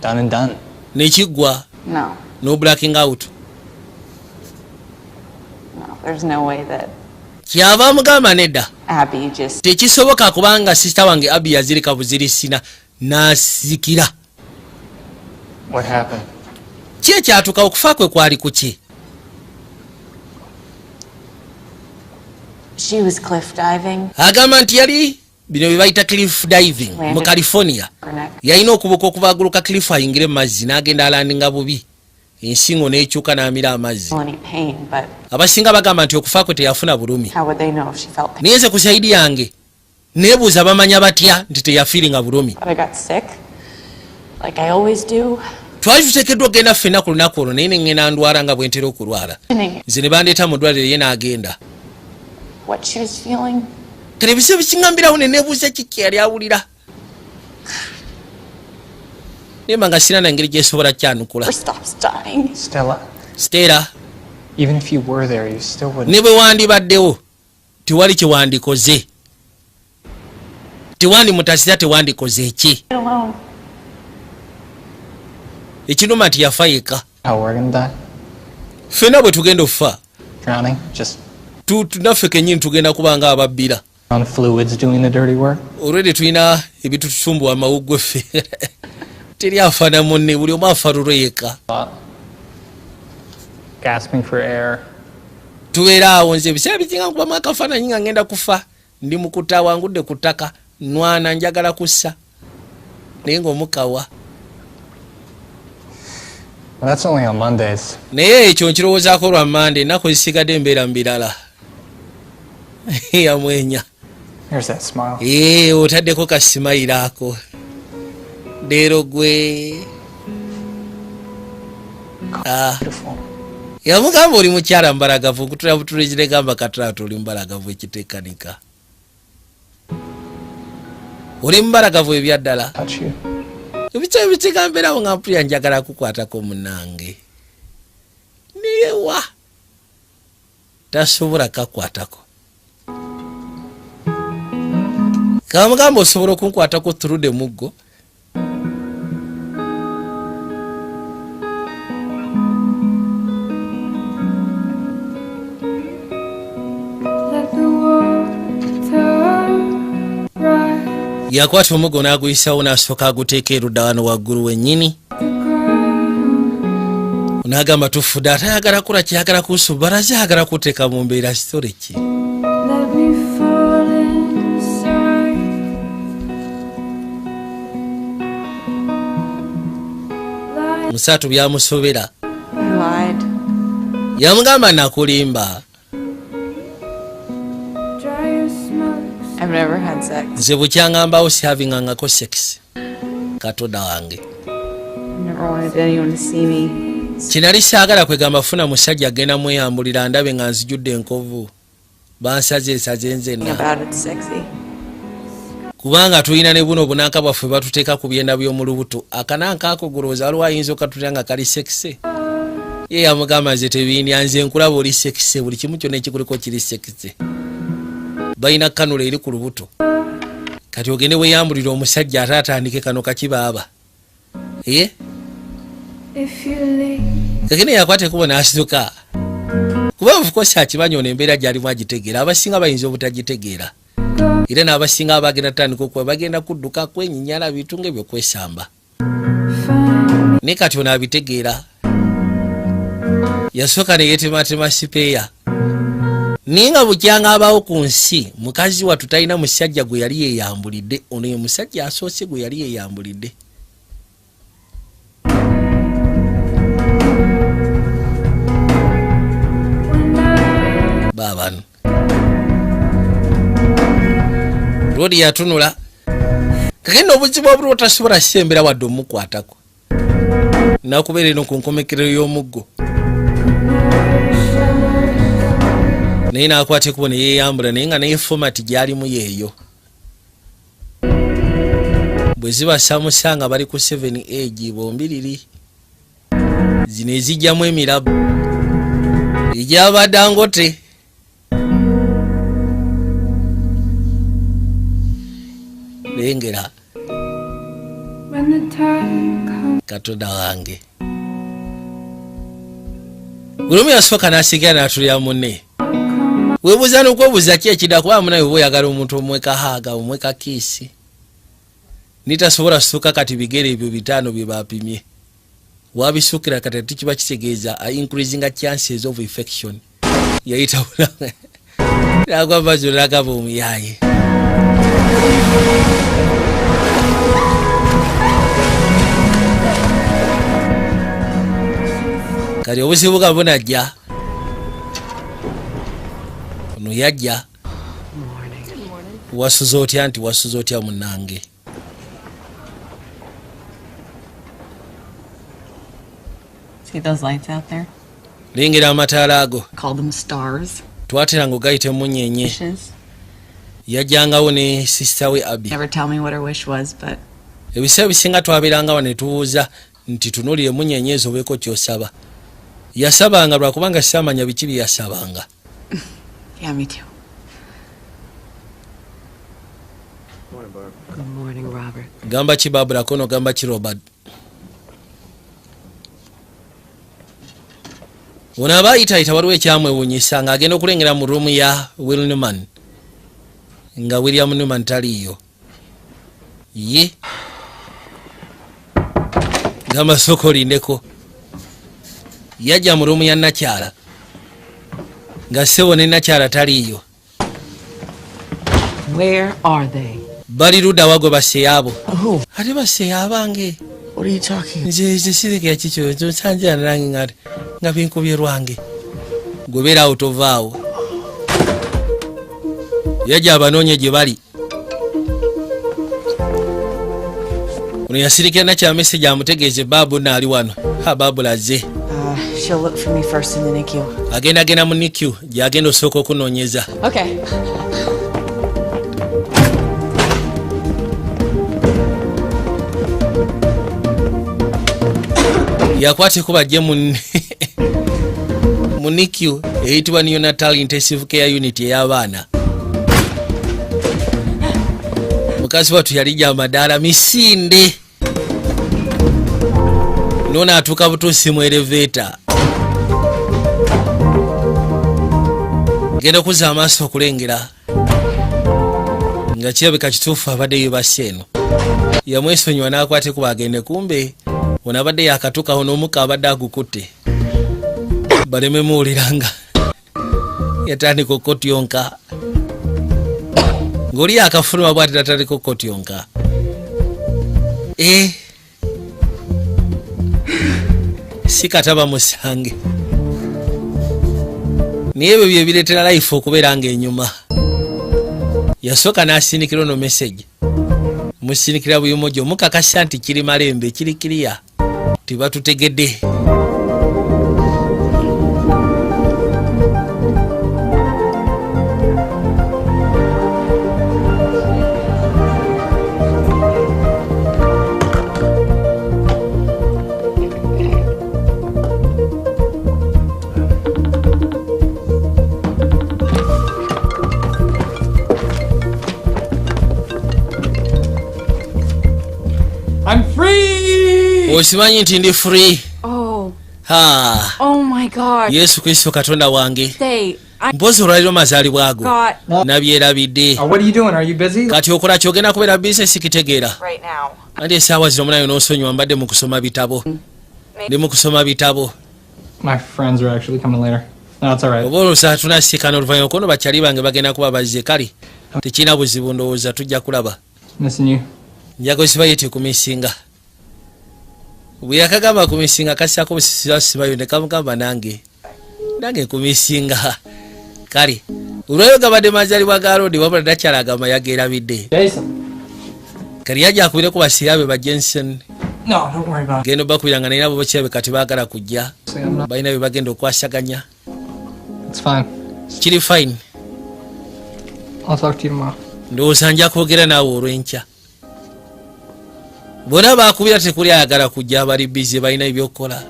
Done and done. Nekiggwa. No, No blacking out. no. There's no way that Kyava amugamba nedda. Abby just Tekisoboka kubanga sister wange Abi yazirika buzirisina n'asikira. What happened? Ki ekyatuka? Okufa kwe kwali kuki? She was cliff diving. Agamba nti yali Bino bye bayita cliff diving mu California. Yalina okubuka okuvaaguluka cliff ayingire mu mazzi, n'agenda alandinga bubi, ensingo n'ekyuka n'amira amazzi. Any pain, but Abasinga bagamba nti okufa kwe teyafuna bulumi. how would they know if she felt pain? Naye nze ku side yange neebuuza, bamanya batya nti teyafiiringa bulumi? But I got sick, like I always do. Twali tuteekeddwa okgenda ffenna ku lunaku olwo, naye neŋŋenda ndwala nga bwe ntera okulwala. Nze ne bandeeta mu ddwaliro, ye n'agenda. What she was feeling. Kale ebiseera bikiŋŋambirawo ne neebuuza kiki yali awulira, nemba nga sirina na ngeri gyesobola kyanukula. Or stops dying. Stella, Stella, even if you were there, you still wouldn't. Ne bwe wandibaddewo tewali kye wandikoze, tewandimutasira, tewandikoze ki? Alone. Ekinuma nti yafa yekka. How we're gonna die? Ffenna bwe tugenda okufa. Drowning? Just Naffe kennyini tugenda kuba nga ababbira. on fluids doing the dirty work? Olwedde tulina ebitutusumbuwa amawuggwe ffe. Teri afaana munne, buli omu afa lulwe yekka. Gasping for air. Tubeera awo, nze ebiseera bisinga nkubamu akafaananyi nga ngenda kufa, ndi mukuta wangudde ku ttaka, nwana njagala kussa naye ng'omukawa. Well, that's only on Mondays. Naye ekyo nkirowoozaako lwa Mande, ennaku ezisigadde embeera mu birala. Yamwenya. Here's that smile. Ee, otaddeko ka smile ako leero gwe. Ah. Beautiful. Yamugamba oli mukyala mbalagavu, nkutula butulizi negamba katulatu oli mbalagavu ekiteekanika, oli mubalagavu ebyaddala. Touch you. Ebiseera bikigambeerawo nga mpulira njagala kukwatako munange, naye wa tasobola kakwatako. Kamugamba osobola okunkwatako through the muggo. Let the water rise. Yakwata omuggo n'aguyisawo n'asooka aguteeka erudda wano waggulu wennyini, n'agamba tufudde, ate ayagala kula kyayagala kusubalaze, ayagala kuteeka mu mbeera sitole ki? Let me fall inside. Like Musaatu byamusobera. I lied. Yamugamba nakulimba. dry your smokes. I've never had sex. Nze bukyaŋŋambawo sihavingangako sex, katonda wange. I've never wanted anyone to see me. Kinali saagala kwegamba funa musajja agenda mweyambulira ndabe nga nzijudde enkovu, bansaze esaze nzenna. About it sexy. Kubanga tulina ne buno obunanka bwaffe batuteeka ku byenda by'omu lubuto, akananka ako gulowooza waliwo ayinza okatutya nga kali sexy? Ye yamugamba nze tebiindya, nze nkulaba oli sexy, buli kimu kyonna ekikuliko kiri sexy. Balina kanula eri ku lubuto, kati ogende weeyambulira omusajja ate atandike kano kakibaaba ye. If you leave, Kakene yakwata ekubo n'asituka, kuba of course akimanyi ono embeera gy'alimu agitegeera. Abasinga bayinza obutagitegeera, era n'abasinga abagenda tandika okuba bagenda kudduka kwenyinyala bintu ng'ebyokwesamba, naye kati ono abitegeera. Yasooka ne yeetematema sipeeya, naye nga bukyanga abaawo ku nsi mukazi wattu talina musajja gwe yali yeeyambulidde. Ono ye musajja asoose gwe yali yeeyambulidde. Baabano lwodi yatunula kakene obuzibu obuliwo, tasobola sembera wadde omukwatako, nakubeera eno ku nkomekerero y'omuggo, naye nakwata ekubo neyeyambula, naye nga naye format gyalimu yeeyo bwe zibasamusa nga bali ku 7 age bombiriri, zino ezijjamu emirabu egyabadangote. Lengera. When the time comes, Katonda wange, buli omu yasooka n'asigala n'atulira munne, weebuuza n'okwebuuza ki ekidda, kuba munaye oba oyagala omuntu omweka hug, omweka kiss, nitasobola suuka. Kati bigere ebyo 5 bye bapimye wabisuukira, kati ate kiba kitegeeza increasinga chances of infection. Yayita nagwa mazzo nagaba omuyaye. Kati obuzibu bwa bunajja, ono yajja. Wasuze otya? Nti wasuze otya munnange? See those lights out there? Lengera amataala ago. Call them stars. Twateranga ogayita emunyenye. Wishes. Yajjangawo ne sister we Abi. Never tell me what her wish was, but Ebiseera bisinga twabeerangawo ne tubuuza nti tunuulire emunyenye ezo obeeko kyosaba. Yasabanga, lwakubanga saamanya biki bye yasabanga. Yeah, me too. Good morning, Robert. Gamba ki Babula kono, gamba ki Robert. Ono aba ayitayita, waliwo ekyamwewuunyisa ng'agenda okulengera mu room ya Will Newman nga William Newman taliiyo. Ye gamba sooka olindeko. Yajja mu room ya nakyala nga ssebo ne nakyala taliiyo. Where are they? Bali ludda wa gwe baseyaabo? Who? Ate baseya abange. What are you talking? Nze sirikira kikyo nsanjira nange nga binkubye lwange. Gwe beeraawo, tovaawo. Yajja abanoonye gye bali. Ono yasirikira nakyala message amutegeeze baabu naali wano. Ha, baabu lazze. She'll look for me first in the NICU. Agenda genda mu NICU gyagenda osooka okunoonyeza. Okay. Yakwata ekuba ajje mu NICU eyitibwa Neonatal Intensive Care Unit ey'abaana. Mukazi wattu yalijja amadaala misinde, noono atuuka butuusi mu elevator, genda okuzza amaaso okulengera nga kirabika kituufu abadde yebase. Eno yamwesonyiwa n'akwata ekuba agende, kumbe ono abadde yakatuukawo n'omukka abadde agukutte baleme muwulira nga yatandika okukotyonka ng'oli yakafuluma bw'ati tatandika okukotyonka. E si kataba musange, naye ebyo bye bireetera life okubeera ng'enyuma. Yasooka n'asindikira ono message, musindikira buyimojo mukakasa nti kiri malembe, kiri kiriya, tebatutegedde. I'm free! Okimanyi nti ndi free? Oh, Ha. oh my God. Yesu Kristo Katonda wange. Stay. I Mpozi olwaliro mazaalibwa ago. got Nabyerabidde. What are you doing? Are you busy? Kati okola kyogenda kubeera busy, sikitegeera. Right now. Anti essaawa zino munayo n'osonyiwa, mbadde mu kusoma bitabo, ndi mu kusoma bitabo. My friends are actually coming later. No, it's all right. Oba olowooza tunasiikana oluvannyuma kono, bakyali bange bagenda kuba bazze. Kale tekirina buzibu, ndowooza tujja kulaba. Missing you. Njago sibaye tekumisinga. Bwe yakagamba kumisinga, kassaako busisibayo ne kamugamba nange nkumisinga. Kale olwayo gabadde mazaalibwa ga Rodi, wabula nakyala agamba yagerabidde. Jason. Kali yajja akubireko basirabe ba Jensen. No, don't worry about it. Genda bakubira nga nina bo bakirabe kati baagala kujja. See, I'm not. Balina bye bagenda okwasaganya. It's fine. Kiri fine. I'll talk to you tomorrow. Ndowooza nja kwogera naawe olw'enkya. Bonna bakubira tekuli ayagala kujja, bali busy, balina ebyokukola.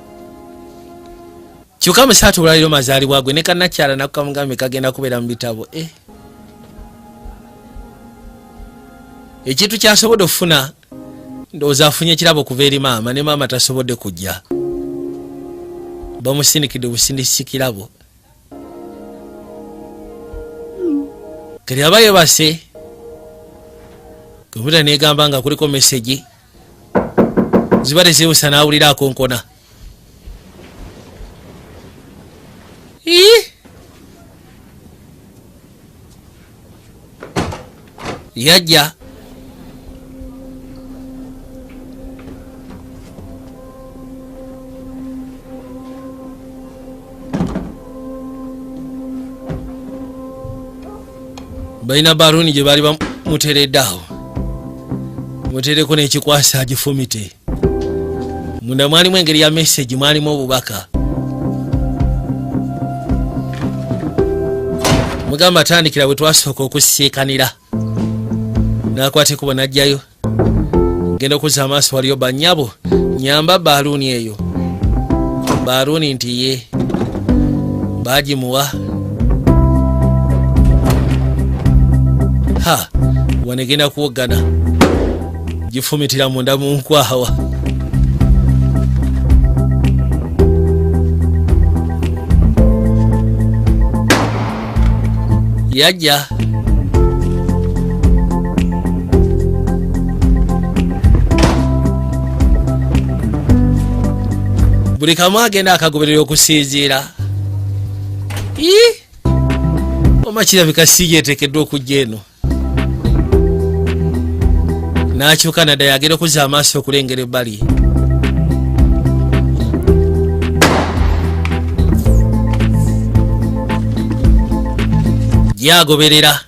Kyokka musaatu olwaliro mazaalibwa gwe ne kannakyala nakukamugambe kagenda kubeera mu bitabo. Eh. Ekintu kyasobodde okufuna, ndowooza afunye ekirabo okuva eri maama, ne maama tasobodde kujja, bamusindikidde obusindisi kirabo. Kati aba yebase, kompyuta negamba nga kuliko message ziba tezibusa, n'awulira akonkona. Ii! Yajja Balina baluuni gye baali bamuteeredde awo, muteereko n'ekikwasa agifumite. Munda mwalimu engeri ya message, mwalimu obubaka. Mugamba atandikira bwe twasooka okusiikanira, n'akwata ekkubo n'ajjayo. Genda okuzza amaaso, waliyo bannyabo. Nyamba baluuni eyo. Baluuni nti ye baagimuwa. Ha, wano egenda kuwoggana, gifumitira munda mu nkwawa. Yajja buli kamu agenda akagoberera okusinziira. Ii, oma kirabika si yeeteekeddwa okujja eno. N'akyuka nadda, yagenda okuzza amaaso okulengera ebbali. Gyagoberera.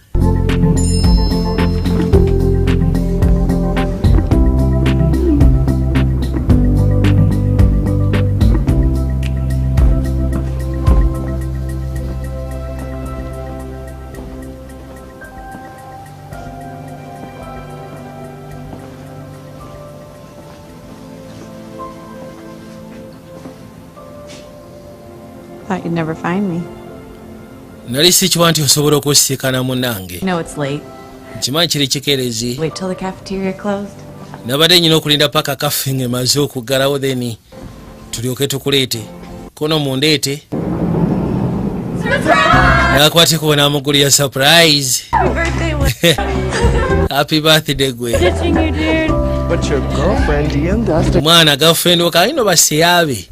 Thought you'd never find me. Nali sikiwa nti osobola okusiikana munnange. No, it's late. Nkimanyi kiri kikeerezi. Wait till the cafeteria closed. Nabadde nyina okulinda paka cafe ng'emaze okuggalawo, then tulyoke tukuleete kono mundeete. Nakwate kuba n'amugulira surprise. Birthday was Happy birthday gwe. ditching you, dude. But your girlfriend DM'd us to Mwana girlfriend wakalino baseyaabe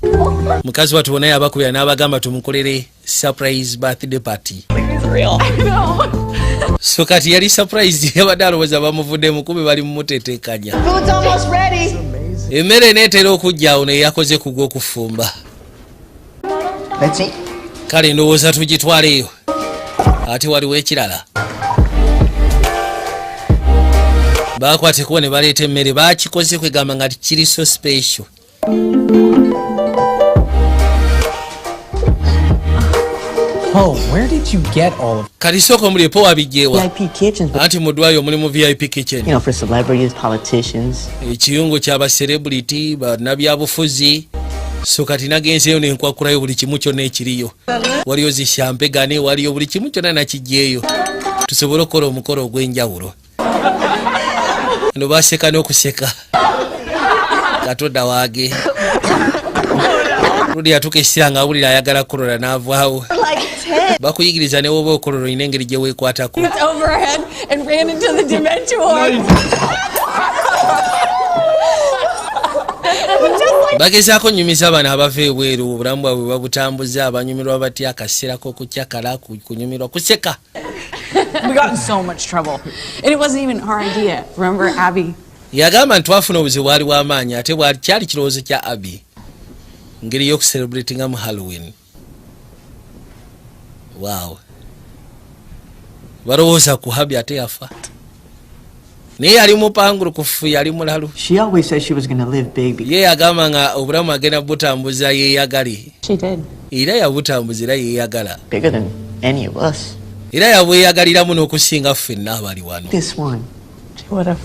mukazi wattu bonna yabakubira n'abagamba tumukolere surprise birthday party. Real. I know. So kati yali surprise, yabadde alowooza bamuvuddemu, kumbe bali mumutetekanya. Food's almost ready. Emmere eneetera okujja awo, naye yakoze ku gw'okufumba. Let's eat. Kale ndowooza tugitwaleeyo. Ate waliwo ekirala, bakwate kubo ne baleeta emmere. Bakikoze kwegamba nga kiri so special. Oh, where did you get all of Kati sooka omulipo, wabijjeewa? VIP kitchens, but Anti mu ddwaliro mulimu VIP kitchen. For celebrities, politicians. Ekiyungu kyaba celebrity, bannabyabufuzi. So kati nagenzeeyo nenkwakulayo buli kimu kyonna ekiriyo. Waliyo zishampegane, waliyo buli kimu kyonna, nakijjeeyo tusobole okukola omukolo ogw'enjawulo. No baseka n'okuseka. Katonda waage ludi yatuuka ekiseera nga awulira ayagala kukola n'avaawo. Like 10. Bakuyigiriza ne woba okolola olina engeri gye weekwatako. It's overhead and ran into the dementia ward. Just like Bagezaako nyumiza bano abava ebweru obulamu bwabwe babutambuza, abanyumirwa batya akaseera k'okucyakala, kunyumirwa, kuseka. We got in so much trouble. And it wasn't even our idea. Remember, Abby? Yagamba nti twafuna obuzibu bwali bw'amaanyi, ate bwali kyali kirowoozo kya Abi, ngeri y'okucelebratingamu Halloween. Waaw, balowooza ku Habi, ate yafa, naye yali mupangulukufu, yali mulalu. She always said she was gonna live big. Ye yagamba nga obulamu agenda butambuza yeeyagale. She did. Era yabutambuza, era yeeyagala. Bigger than any of us. Era yabweyagaliramu n'okusinga ffenna abali wano. This one. She would have.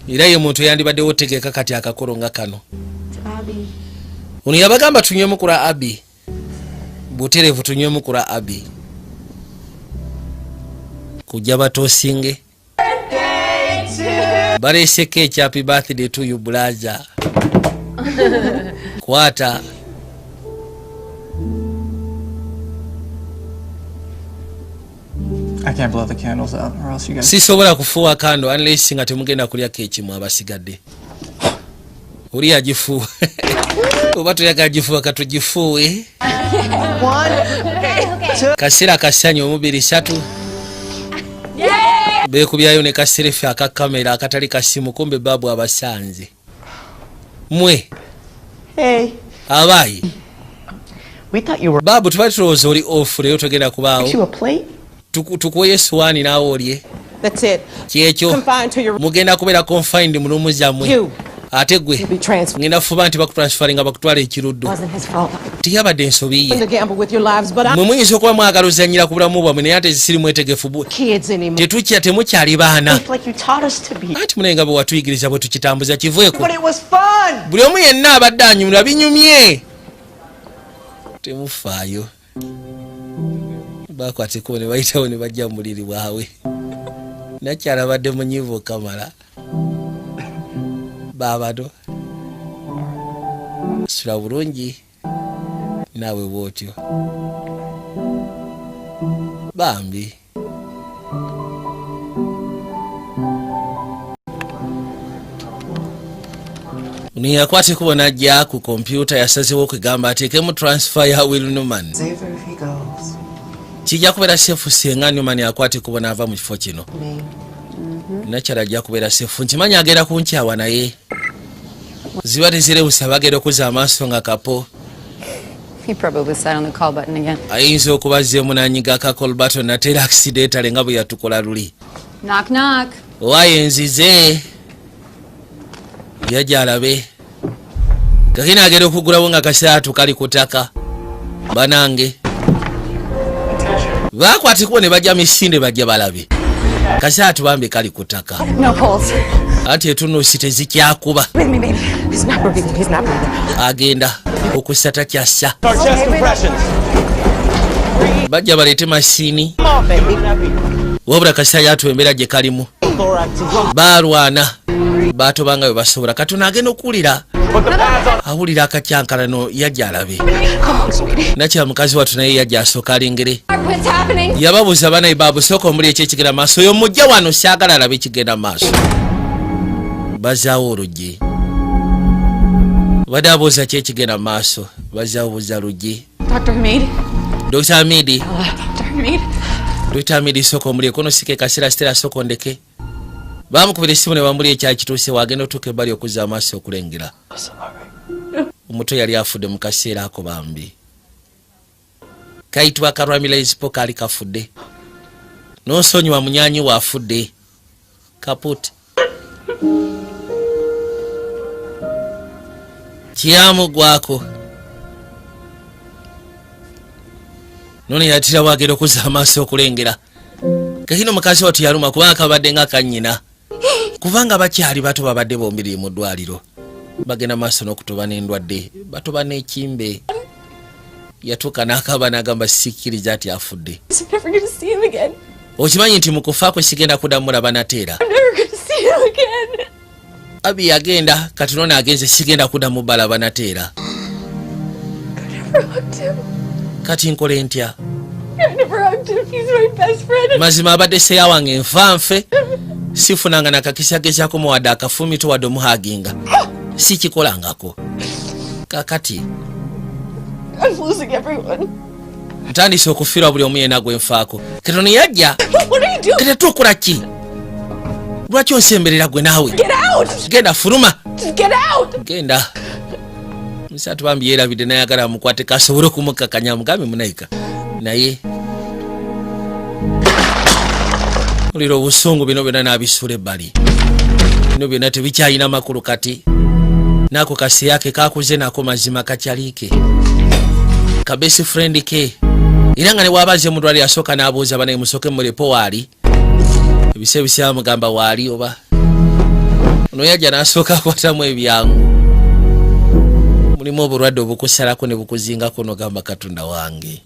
Era ye muntu yandibaddewo otegeka kati akakolo nga kano. Abby. Ono yabagamba tunywemu kula Abi butereevu, tunywemu kula Abi kujja batoosinge. Baleeseko ekya happy birthday to you, brother, kwata. I can't blow the candles out or else you guys. Sisobola kufuuwa candle unless nga temugenda kulya keeki mu abasigadde. Oli agifuuwa oba toyagala gifuuwa, katugifuuwe. One, two. Kaseera kasanyu, omubiri satu. Beekubyayo ne ka selfie aka kamera akatali kasimu, kumbe babu abasanze mwe. Hey. Abayi. We thought you were. Babu, tubali tulowooza oli off leero, togenda kubaawo. Get you a plate? Tukuweyo essuwaani naawe olye. That's it. Kyekyo. Confined to your. Mugenda kubeera confined mu room zammwe. You. Ate gwe You'll be transferred. ngenda fuba nti bakutransferinga bakutwala ekiruddu. Wasn't his fault. Teyabadde ensobi ye. To gamble with your lives, but I'm Mwe muyinza okuba mwagala ozannyira ku bulamu bwammwe, naye ate zisiri mwetegefu kids anymore. Tetukya, temukyali baana. Like you taught us to be. Anti munaye nga bwe watuyigiriza bwe tukitambuza, kiveeko. But it was fun. Buli omu yenna abadde anyumira, binyumye, temufaayo. Bakwata ekkubo ne bayitawo ne bajja mu buliri bwabwe. Nakyala badde munyiivu okamala. Baabano sula bulungi naawe bwotyo bambi. Ono yakwata ekkubo n'ajja ku kompyuta, yasazewo okugamba ateekemu transfer ya Will Newman. Safer if he goes. Kijja kubeera safe senga Newman akwata ekkubo n'ava mu kifo kino. Me. Nakyala ajja kubeera safe. Nkimanyi agenda kunkyawa, naye ziba tezirewusa, bagenda okuzza amaaso nga kapo. He probably sat on the call button again. Ayinza okuba azzeemu n'anyiga aka call button nateera accidentally nga bwe yatukola luli. Knock, knock. Owaaye nzize, yajja alabe gagenda agenda okuggulawo nga kasaatu kali ku ttaka. Banange, bakwatikubo ne bajja misinde, bajja balabe kasaatu bambi kali ku ttaka. No pulse. Anti etunuusi tezikyakuba. With me, baby. He's not breathing. He's not breathing. Agenda okussa takyassa. Start chest compressions. Bajja baleete masiini. Come on, baby. Wabula kasita yatu embeera gye kalimu, baalwana batobanga bwe basobola. Katono agenda okuwulira, Put the pads on. Awulira akacyankalano, yajja alabe. Nakyala mukazi wattu naye yajja asooka alengere. What's happening? Yababuuza, banaye babusooka omuli eki ekigenda maaso? Oyo mujja wano, syagala alabe ekigenda maaso. Bazaawo oluggi, badde abuuza ki ekigenda maaso, bazaawo buza luggi. Dr. Hamid? Dr Hamidi. Dr. Hamid? Dr Hamidi, sooka omuli ekono sike kaseera sitera, sooka ondeke. Bamukubira essimu ne bamuli ekyakituuse. Wagenda otuuka ebbali okuzza amaaso okulengera omuto yali afudde mu kaseera ako. Bambi kayitibwa karwamilaisipo, kaali kafudde. Nonsonyiwa munyanyi waafudde kaput kiyamugwako. Nono yatirawo agenda okuzza amaaso okulengera kakino. Mukazi wattu yaluma kubanga kabadde nga kanyina, kubanga bakyali bato, babadde bombiriri mu ddwaliro, bagenda maaso n'okutoba n'endwadde, batoba n'ekimbe. Yatuuka n'akaba n'agamba, sikkiriza ati afudde. I'm never gonna see him again. Okimanyi nti mu kufa kwe sigenda kuddamu mulaba nateera. I'm never gonna see him again. Abi yagenda, kati nono agenze, sigenda kuddamu balaba nateera. I never hugged him. Kati nkole ntya? I never hugged him. He's my best friend. Mazima abadde seya wange nfa nfe, sifunanga nakakisa gezaako muwadde akafumito wadde omuhaginga, sikikolangako. Kakati I'm losing everyone. Ntandise okufiirwa buli omu yenna gwe nfaako. Katono yajja. What are you doing? Kati tukola ki? Lwaki onsemberera gwe naawe? Get out! Genda, fuluma. Just get out! Genda. Musatu bambi yeerabidde nayagala amukwate kasobole okumukakanya mugambe munayika, naye olira obusungu, bino byonna n'abisuula ebbali, bino byonna tebikyalina makulu. Kati naako kaseyake kakuze nako, mazima kakyaliike ka best friend ke, era nga ne bw'aba azze mu ddwaliro asooka n'abuuza, banaye musooke mulepo waali. Ebisa ebiseera mugamba waali oba ono yajja n'asooka akwatamu ebyangu. Mulimu obulwadde obukusalako ne bukuzingako nogamba, Katonda wange.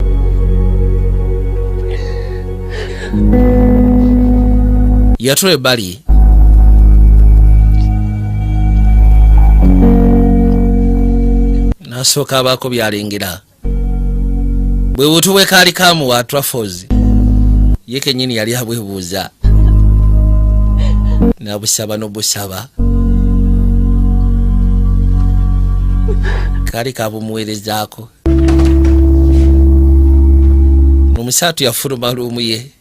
Yatula ebbali. N'asooka abaako byalengera bwe butu bwe kaali kamuwa truffles, ye kennyini yali abwebuuza n'abusaba n'obusaba, kaali kabumuweerezaako. Omusaatu yafuluma room ye.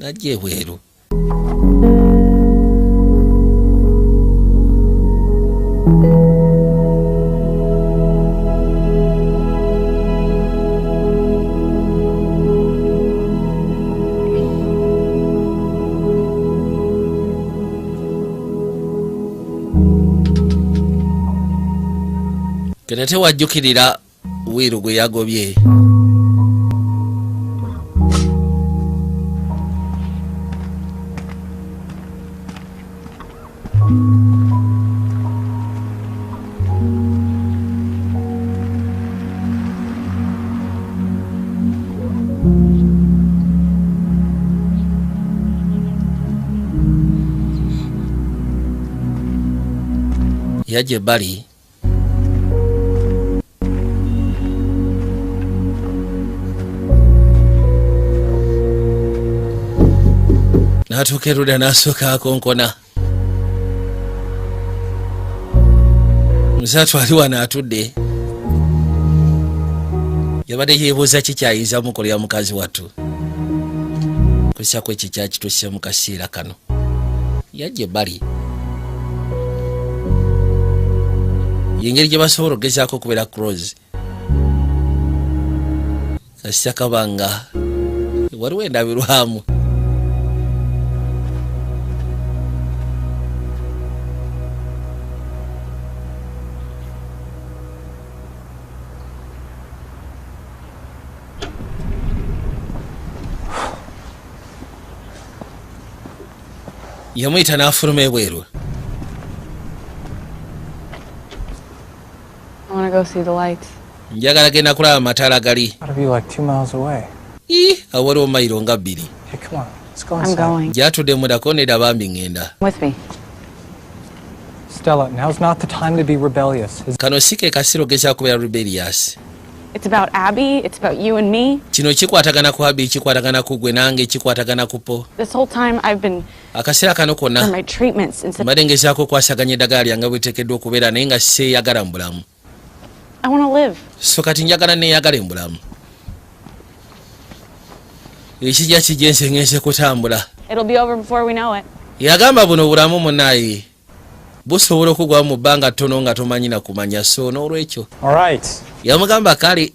Najja ebweru. Kenete wajjukirira Wiru gwe yagobye. Yajja ebbali. N'atuuka erudda n'asooka akonkona. Musaatu ali wano atudde. Yabadde yeebuuza ki kyayinza mukolera mukazi wattu. Kussako ekyo kyakituuse mu kaseera kano. Yajja ebbali. Y'engeri gye basobola okugezaako okubeera close. Kasita kabanga waliwo endabirwamu. Yamuyita n'afuluma ebweru. I want to go see the lights. Njagala genda kulaba amataala gali. Gotta be like 2 miles away. Ii, awo waliwo mayiro nga 2. Hey, come on. Let's go I'm inside. going. Gyatudde mundako nedda bambi ŋŋenda. With me. Stella, now's not the time to be rebellious. Is Kano si ke kaseera ogezaako kubeera rebellious. It's about Abby. It's about you and me. Kino kikwatagana ku Abby, kikwatagana ku gwe nange, kikwatagana ku Po. This whole time I've been Akaseera kano for konna my treatments instead. mbadde ngezaako okwasaganya eddagala lyange bweteekeddwa okubeera naye nga seeyagala mu bulamu. I want to live. So kati njagala neeyagale mu bulamu. Ekijja kijja ensi ngenze kutambula. It'll be over before we know it. Yagamba buno bulamu munaayi busobola okugwamu mu bbanga ttono nga tomanyi na kumanya, so n'olwekyo All right. yamugamba kale.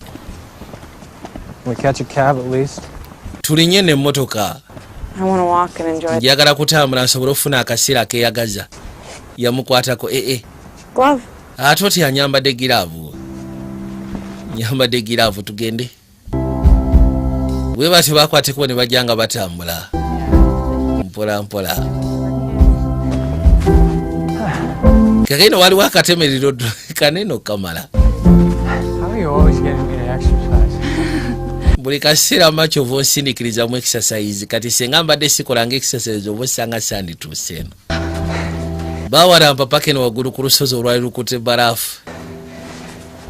We catch a cab at least. Tulinye n'emmotoka. I want to walk and enjoy. Njagala kutambula nsobole okufuna akaseera akeeyagaza. Yamukwatako ee. Glove. Ate otya nyambadde giraavu, nyambadde giraavu, tugende. Bwe batyo bakwateko ne bajja nga batambula mpola mpola. Kakeno waliwo akatemerero kanene okamala. How are you always getting me to exercise? Buli kaseera makyo oba onsindikirizamu exercise. Kati senga mbadde sikolanga exercise oba osanga sandituuse eno. Bawalampa paka eno waggulu ku lusozi olwali lukutte bbaraafu,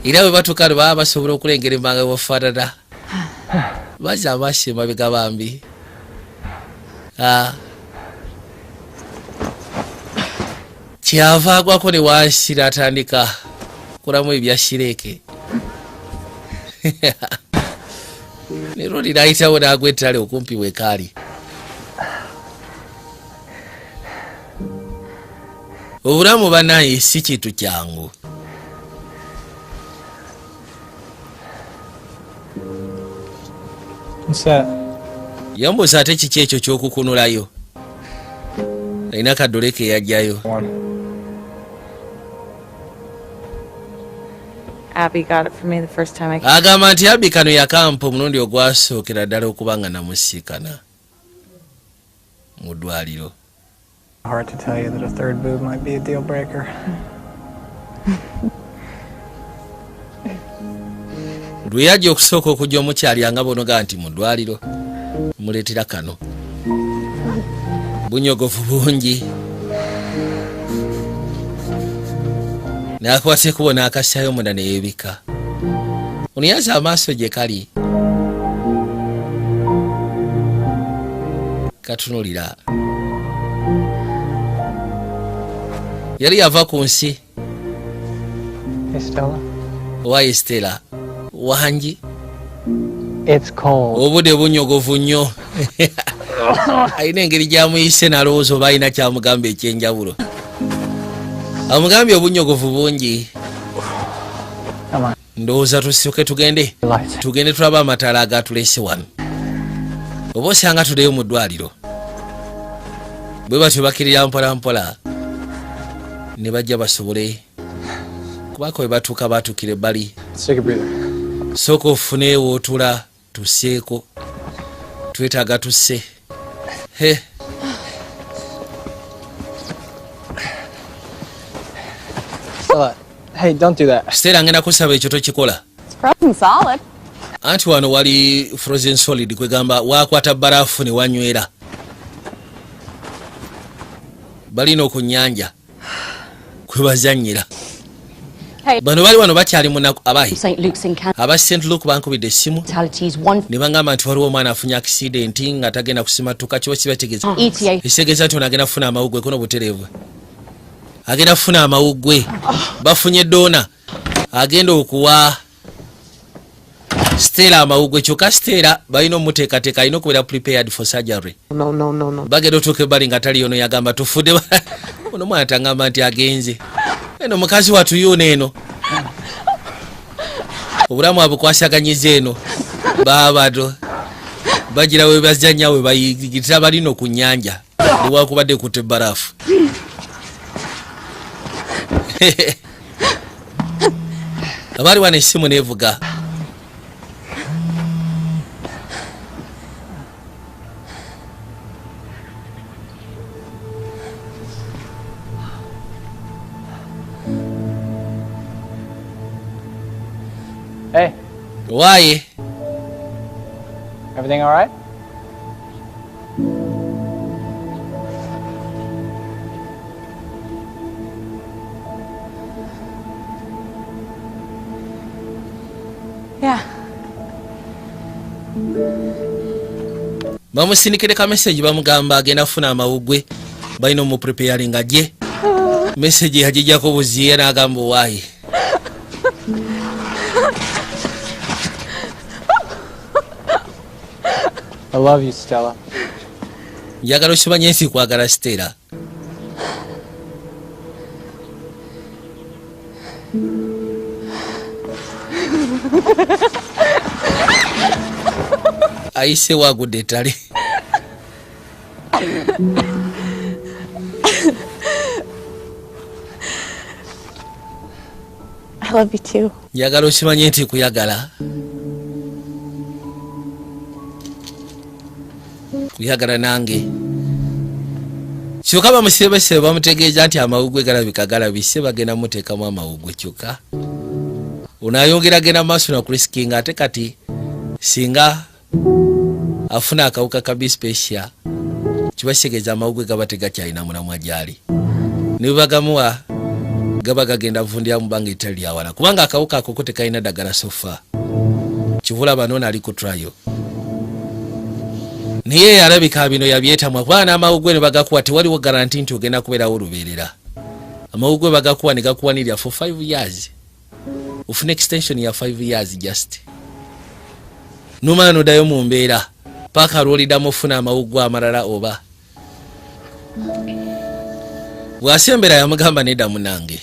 era bwe batuuka baba basobola okulengera emmanga bwebafaanana. Bazza amaaso emabega bambi. Ah. Kyava agwako ne wansi n'atandika kulamu ebya Shrek ne luli n'ayitawo n'agwa ettale okumpi wekaali. Obulamu banaye si kintu kyangu. What's that? Yambuuza ate kiki ekyo ky'okukunulayo? Alina kaddole ke yajjayo. One. Abby got it for me the first time I came. Agamba nti Abby kano yakampa omulundi ogwasookera ddala okuba nga namusiikana mu ddwaliro. Hard to tell you that a third boob might be a deal breaker. Lwe yajja okusooka okujja omukyali nga bonoga nti mu ddwaliro muleetera kano bunyogovu bungi n'akwata ekkubo n'akassayo munda ne yeebika. Ono yazza amaaso gye kali katunulira. Yali yava ku nsi. Hey, Stella. Waaye Stella wangi. It's cold. Obudde bunyogovu nnyo. Alina engeri gyamuyise n'alowooza oba alina kyamugamba ekyenjawulo. Amugambye obunyogovu bungi. Come on. Ndowooza tusooke tugende. Light. Tugende tulabe amataala agatulese wano. Oba osanga tuddeyo mu ddwaliro. Bwe batyo bakkirira mpola mpola ne bajja basobole kubako we batuuka batuukira ebbali. Let's take a breather. Sooka ofune wootula tusseeko. Twetaaga tusse. He. Stella, hey, don't do that. Stella, ngenda kusaba ekyo tokikola. It's frozen solid. Anti wano wali frozen solid, kwegamba wakwata barafu ne wanywera. Balina ku nnyanja kwe bazannyira. Hey. Bano bali wano bakyali munaku abayi. St. Luke's in Canada. Aba St Luke bankubidde essimu ne bagamba nti waliwo omwana afunye accident nga tagenda kusimatuka. Kiba kibategeeza ETA. ekitegeeza nti ono agenda kufuna amawuggwe kono butereevu, agenda kufuna amawuggwe. Bafunye donor agenda okuwa Stella amawuggwe, kyokka Stella balina omuteekateeka, alina okubeera prepared for surgery. No, no, no, no. Bagenda otuuka ebbali nga taliyo. No yagamba tufudde, ono omwana tangamba nti agenze eno mukazi wattu yuno eno obulamu abukwasaganyiza eno baabato bagira we bazanya we bayigitira balino ku nnyanja newakubadde kutte barafu. Abaali wano essimu neevuga. Hey, Waaye. Everything all right? Yeah. Bamusindikire ka message, bamugamba agenda kufuna amawugwe, balina omupreparinga gye. Message yagijjako buziye n'agamba owaaye. I love you, Stella. Njagala okimanye nti kwagala, Stella. Ayise wagudde ettale. I love you too. Njagala okimanye nti kuyagala, kuyagala nange. Kyokka bamusebesebe bamutegeeza nti amawugwe galabika galabise, bagenda muteekamu amawugwe. Kyokka ono ayongera genda maaso nakulisikinga, ate kati singa afuna akawuka ka B special kiba kitegeeza amawugwe gaba tegakyalina mulamwa gyali, ne bwe bagamuwa gaba gagenda vundira mu bbanga etali lyawala, kubanga akawuka ako ko tekalina ddagala so far. Kivula bano ali ku trial, naye alabika bino yabyetamwa, kubanga n'amawugwe ne bagakuwa tewaliwo guarantee nti ogenda kubeerawo olubeerera. Amawugwe bagakuwa ne gakuwanirira for 5 years, ofuna extension ya 5 years just numala noddayo mu mbeera paaka lwoliddamu ofuna amawugwe amalala. Oba bw'asembera yamugamba, nedda munange,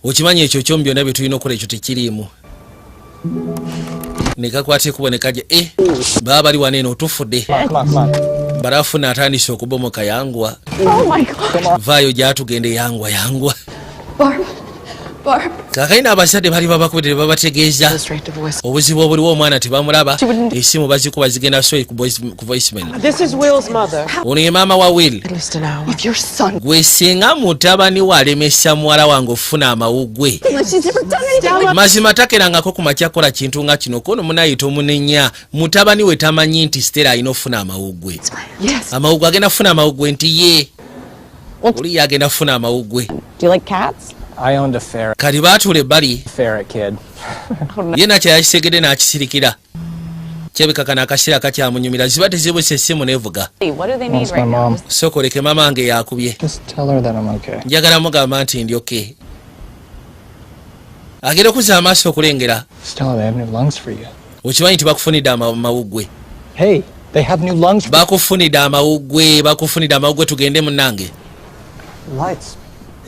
okimanyi ekyo kyomu byonna bye tulina okukola ekyo tekiriimu. Nekakwata ekubo nekaja e baba bali wano eno otufudde. Come on, come on. Barafu naatandise okubomoka, yangwa. Oh my God. Vaayo gyatugende, yangwa, yangwa. Barb. Barb. Kakalina abazadde bali babakubidde babategeeza obuzibu obuliwo, omwana tebamulaba, esimu bazikuba zigenda straight ku voicemail. This is Will's mother. Ono ye maama wa Will. At least an hour. If your son. Gwe singa mutabani we alemesa muwala wange okufuna amawugwe. She's never done anything like Mazima takerangako ku makya kukola kintu nga kino. Kono munayita omunenya mutabani we tamanyi nti Stella alina okufuna amawugwe. Yes. Amawugwe, agenda kufuna amawugwe nti ye oli ye agenda kufuna amawugwe. Do you like cats? I owned a ferret. Kati baatuula ebbali. Ferret kid. Ye nakyo yakisegedde n'akisirikira, kyebikakana akaseera kakyamunyumira ziba tezibuse essimu nevuga. What do they need That's my right now? mom. Sooka oleke maama wange yakubye. Just tell her that I'm okay. Njagala mugamba nti ndi okay. Agenda okuzza amaaso okulengera. Stella, they have new lungs for you. Okimanyi nti bakufunidde amawuggwe? Hey, They have new lungs. Bakufunidde amawuggwe, bakufunidde amawuggwe, tugende munnange. Lights.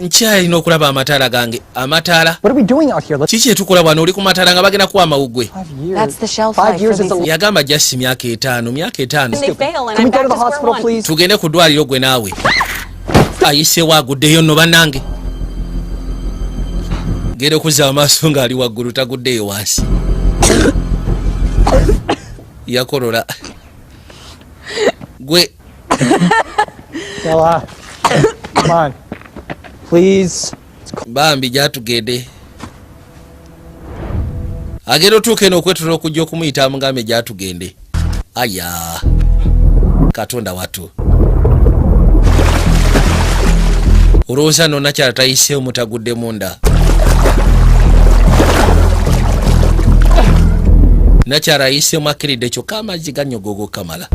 Nkyalina okulaba amataala gange, amataala. What are we doing out here? Let's Kiki etukola wano? Oli ku mataala nga bagenda kuwa amawuggwe. That's the shelf 5 life years for is a these. Yagamba just myaka 5, myaka 5. And they fail, and Can I'm we go back to the to square hospital, one. please? Tugende ku ddwaliro gwe naawe. Ayisewo, aguddeyo nno bannange. Genda okuzza amaaso ng'ali waggulu, taguddeyo wansi, yakolola gwe. Stella. Come on. Please. Bambi gyatugende. Agenda otuuka eno okwetula okujja okumuyita, amugambe gyatugende. Aya, Katonda watu, olowooza nno nakyala tayiseewo mutagudde munda? Nakyala ayiseemu, akkiridde, kyokka amazzi ganyogogo kamala.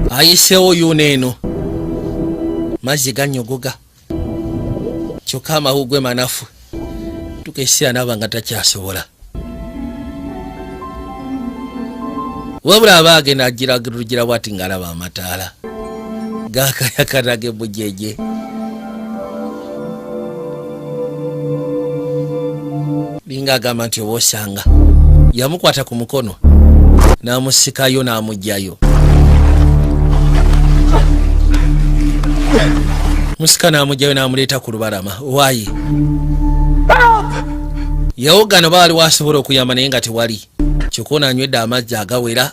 Ayiseewo yuno eno, mazzi ganyogoga, kyokka amawugwe manafu. Tuka ekiseera naaba nga takyasobola, wabula aba agenda agira lugira bwati ng'alaba amataala gakayakana gemujeje. Linga agamba nti oba osanga yamukwata ku mukono n'amusikayo n'amugjayo, musika n'amugjayo n'amuleeta ku lubalama. Waayi yawogano baali wasobola okuyamba, naye nga tewali. Kyokka ono anywedde amazzi agawera.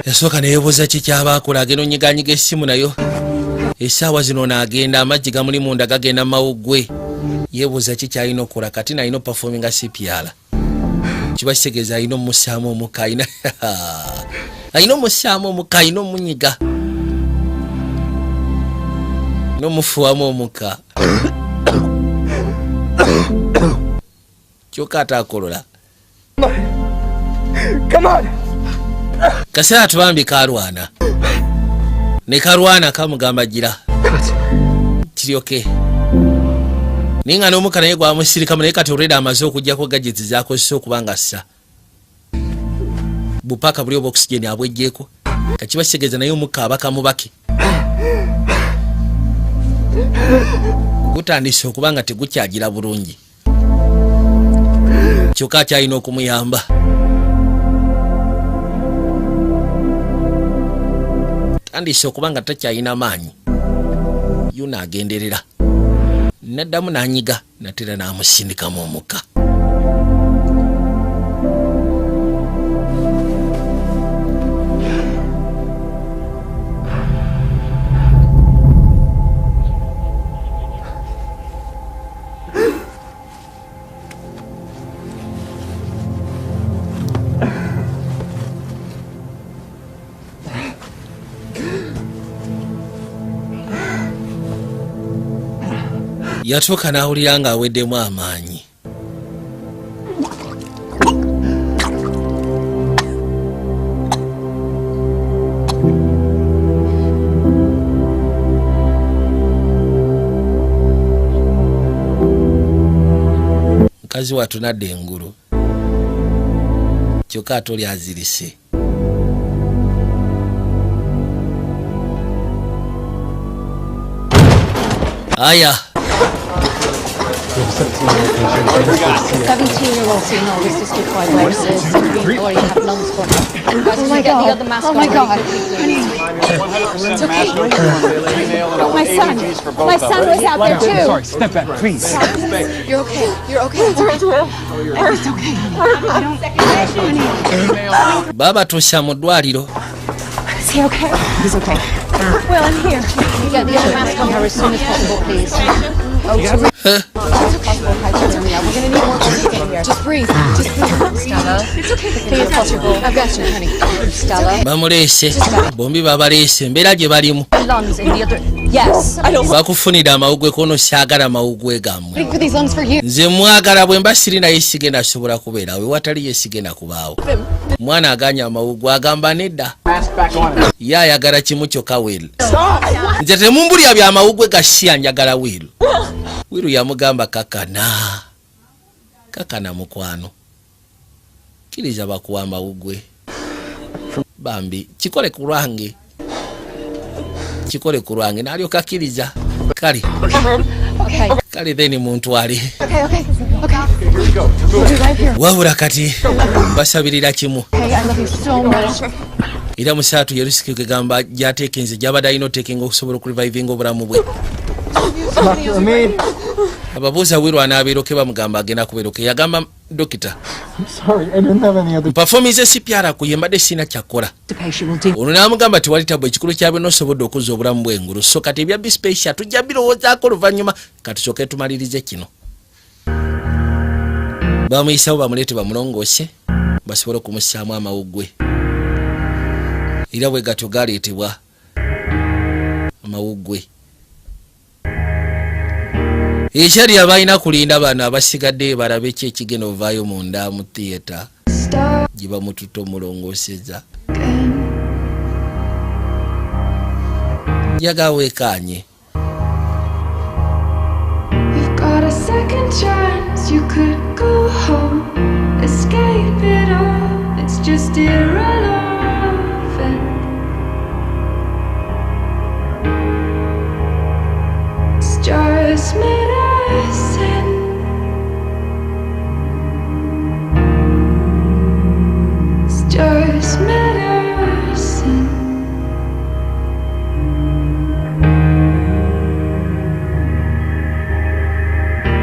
Yasooka neyebuuza kikyaba akola. Agenda onyiganyiga essimu nayo essaawa zino, naagenda amazzi gamuli munda gagenda mawuggwe. Yeebuuza kikyalina okukola kati. Nalina opafominga CPR, kiba kitegeeza alina omussaamu omukka, alina omussaamu omukka, alina omunyiga n'omufuwamu omukka, kyokka ate akolola. Come on. Kaseera tubambi kalwana ne kalwana, kamugamba gira kiryoke, naye nga n'omukka naye gwamusirikamu. Naye kati olweda amaze okugjako gadgets zakozesa okuba nga ssa bupaka buli obwa oxygen abwejjeeko, kakiba kitegeeza naye omukka abaka mubake gutandise okuba nga tegukyagira bulungi, kyokka akyalina okumuyamba. Tandise okuba nga takyalina maanyi. Yuna agenderera naddamu n'anyiga natera n'amusindikamu omukka. Yatuuka n'awulira ng'aweddemu amaanyi. Mukazi wattu nadda engulu, kyokka ate oli azirise. Aya. 17-year-old female with cystic fibrosis. We already have lungs for her. Guys, Oh my can you get the God. other mask Oh on my really God. quickly, Honey. please? It's okay. My son. My son was out there too. Sorry, step back, please. You're okay. You're okay. It's okay. I don't. Babatuusa mu ddwaliro. Is he okay? He's okay. Well, I'm here. Get the other mask on her as soon as possible, please. Huh? It's okay. Yeah, we're gonna need more oxygen here. Just breathe. Just breathe. Stella. It's okay. Take your pulse. I've got you, honey. Stella. Bamuleese bombi, babaleese embeera gye balimu. Lungs in the other. Yes. I don't Bakufunira amawugwe kono, saagala mawugwe gammwe. waiting for these lungs for years. Nze mwagala, bwe mba siri naye sigenda sobola kubeerawo, ewatali ye sigenda kubaawo. Mwana aganya amawugwe, agamba nedda, ye ayagala kimu kyokka, Will. Nze temumbulya byamawugwe gasiya, njagala Will. Will yamugamba, kakana, kakana mukwano, kkiriza bakuwa amawugwe bambi, kikole ku lwange, kikole ku lwange. N'alyoka akkiriza, kale. Okay. Kale then muntwale. Okay. We'll be right here. Wabula kati basabirira kimu. Hey, I love you so much. Era musaatu yerusiki kegamba gyateekenze gyabadde alina oteekenga okusobola okurevivinga obulamu bwe. Dr. Hamid. Ababuuza Will anaabeeroke, bamugamba agenda kubeeroke. Yagamba dokita, I'm sorry, I didn't have any other. Mpafomize CPR ku ye, mbadde sirina kyakkola. Ono n'amugamba tewali tabu, ekikulu kya byonna osobodde okuzza obulamu bw'engulu, so kati ebya bispacia tujja birowoozaako oluvannyuma, katusooke tumalirize kino. Bamuyisawo bamuleete bamulongoose basobole okumussaamu amawuggwe, era bwe gatyo galeetebwa amawuggwe. Ekyali abalina kulinda bano abasigadde balabe ki ekigenda ovaayo munda mu theatre gye bamututte omulongooseza. Njaga weekaanye. You've got a second chance, you could go home, escape it all. It's just irrelevant. It's just medicine. It's just medicine.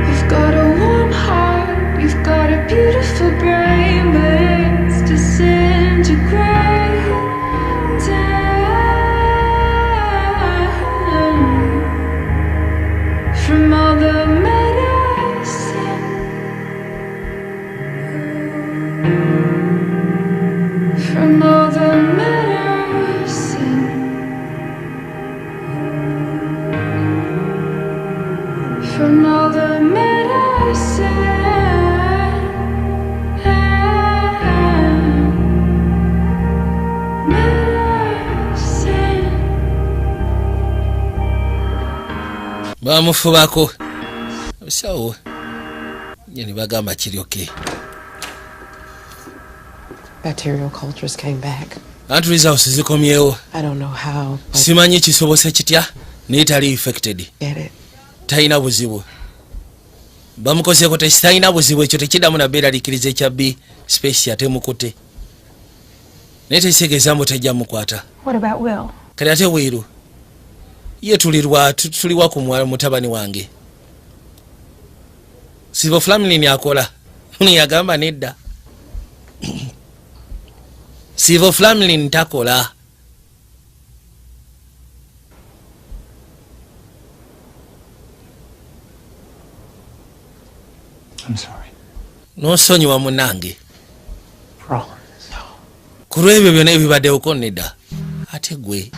You've got a warm heart, you've got a beautiful brain, but it's disintegrating from all the medicine. From all the medicine. From all the medicine. Medicine. Bamufubako abasawo nye ne bagamba kiryoke. Bacterial cultures came back. Anti results zikomyewo. I don't know how, but Simanyi kisobose kitya, naye tali infected. get it. Talina buzibu, bamukozeeko test, talina buzibu. Ekyo tekiddamu nabeeraliikiriza ekya B space atemukute, naye tekitegeeza mbu tejja mukwata. What about Will? Kati ate Will ye tulirwa tuliwa ku mutabani wange sevofluvine akola? Yagamba nedda, sevofluvine takola. I'm sorry. Nosonyiwa munange For all of this. ku lwebyo byonna ebibaddewoko. Nedda, ate gwe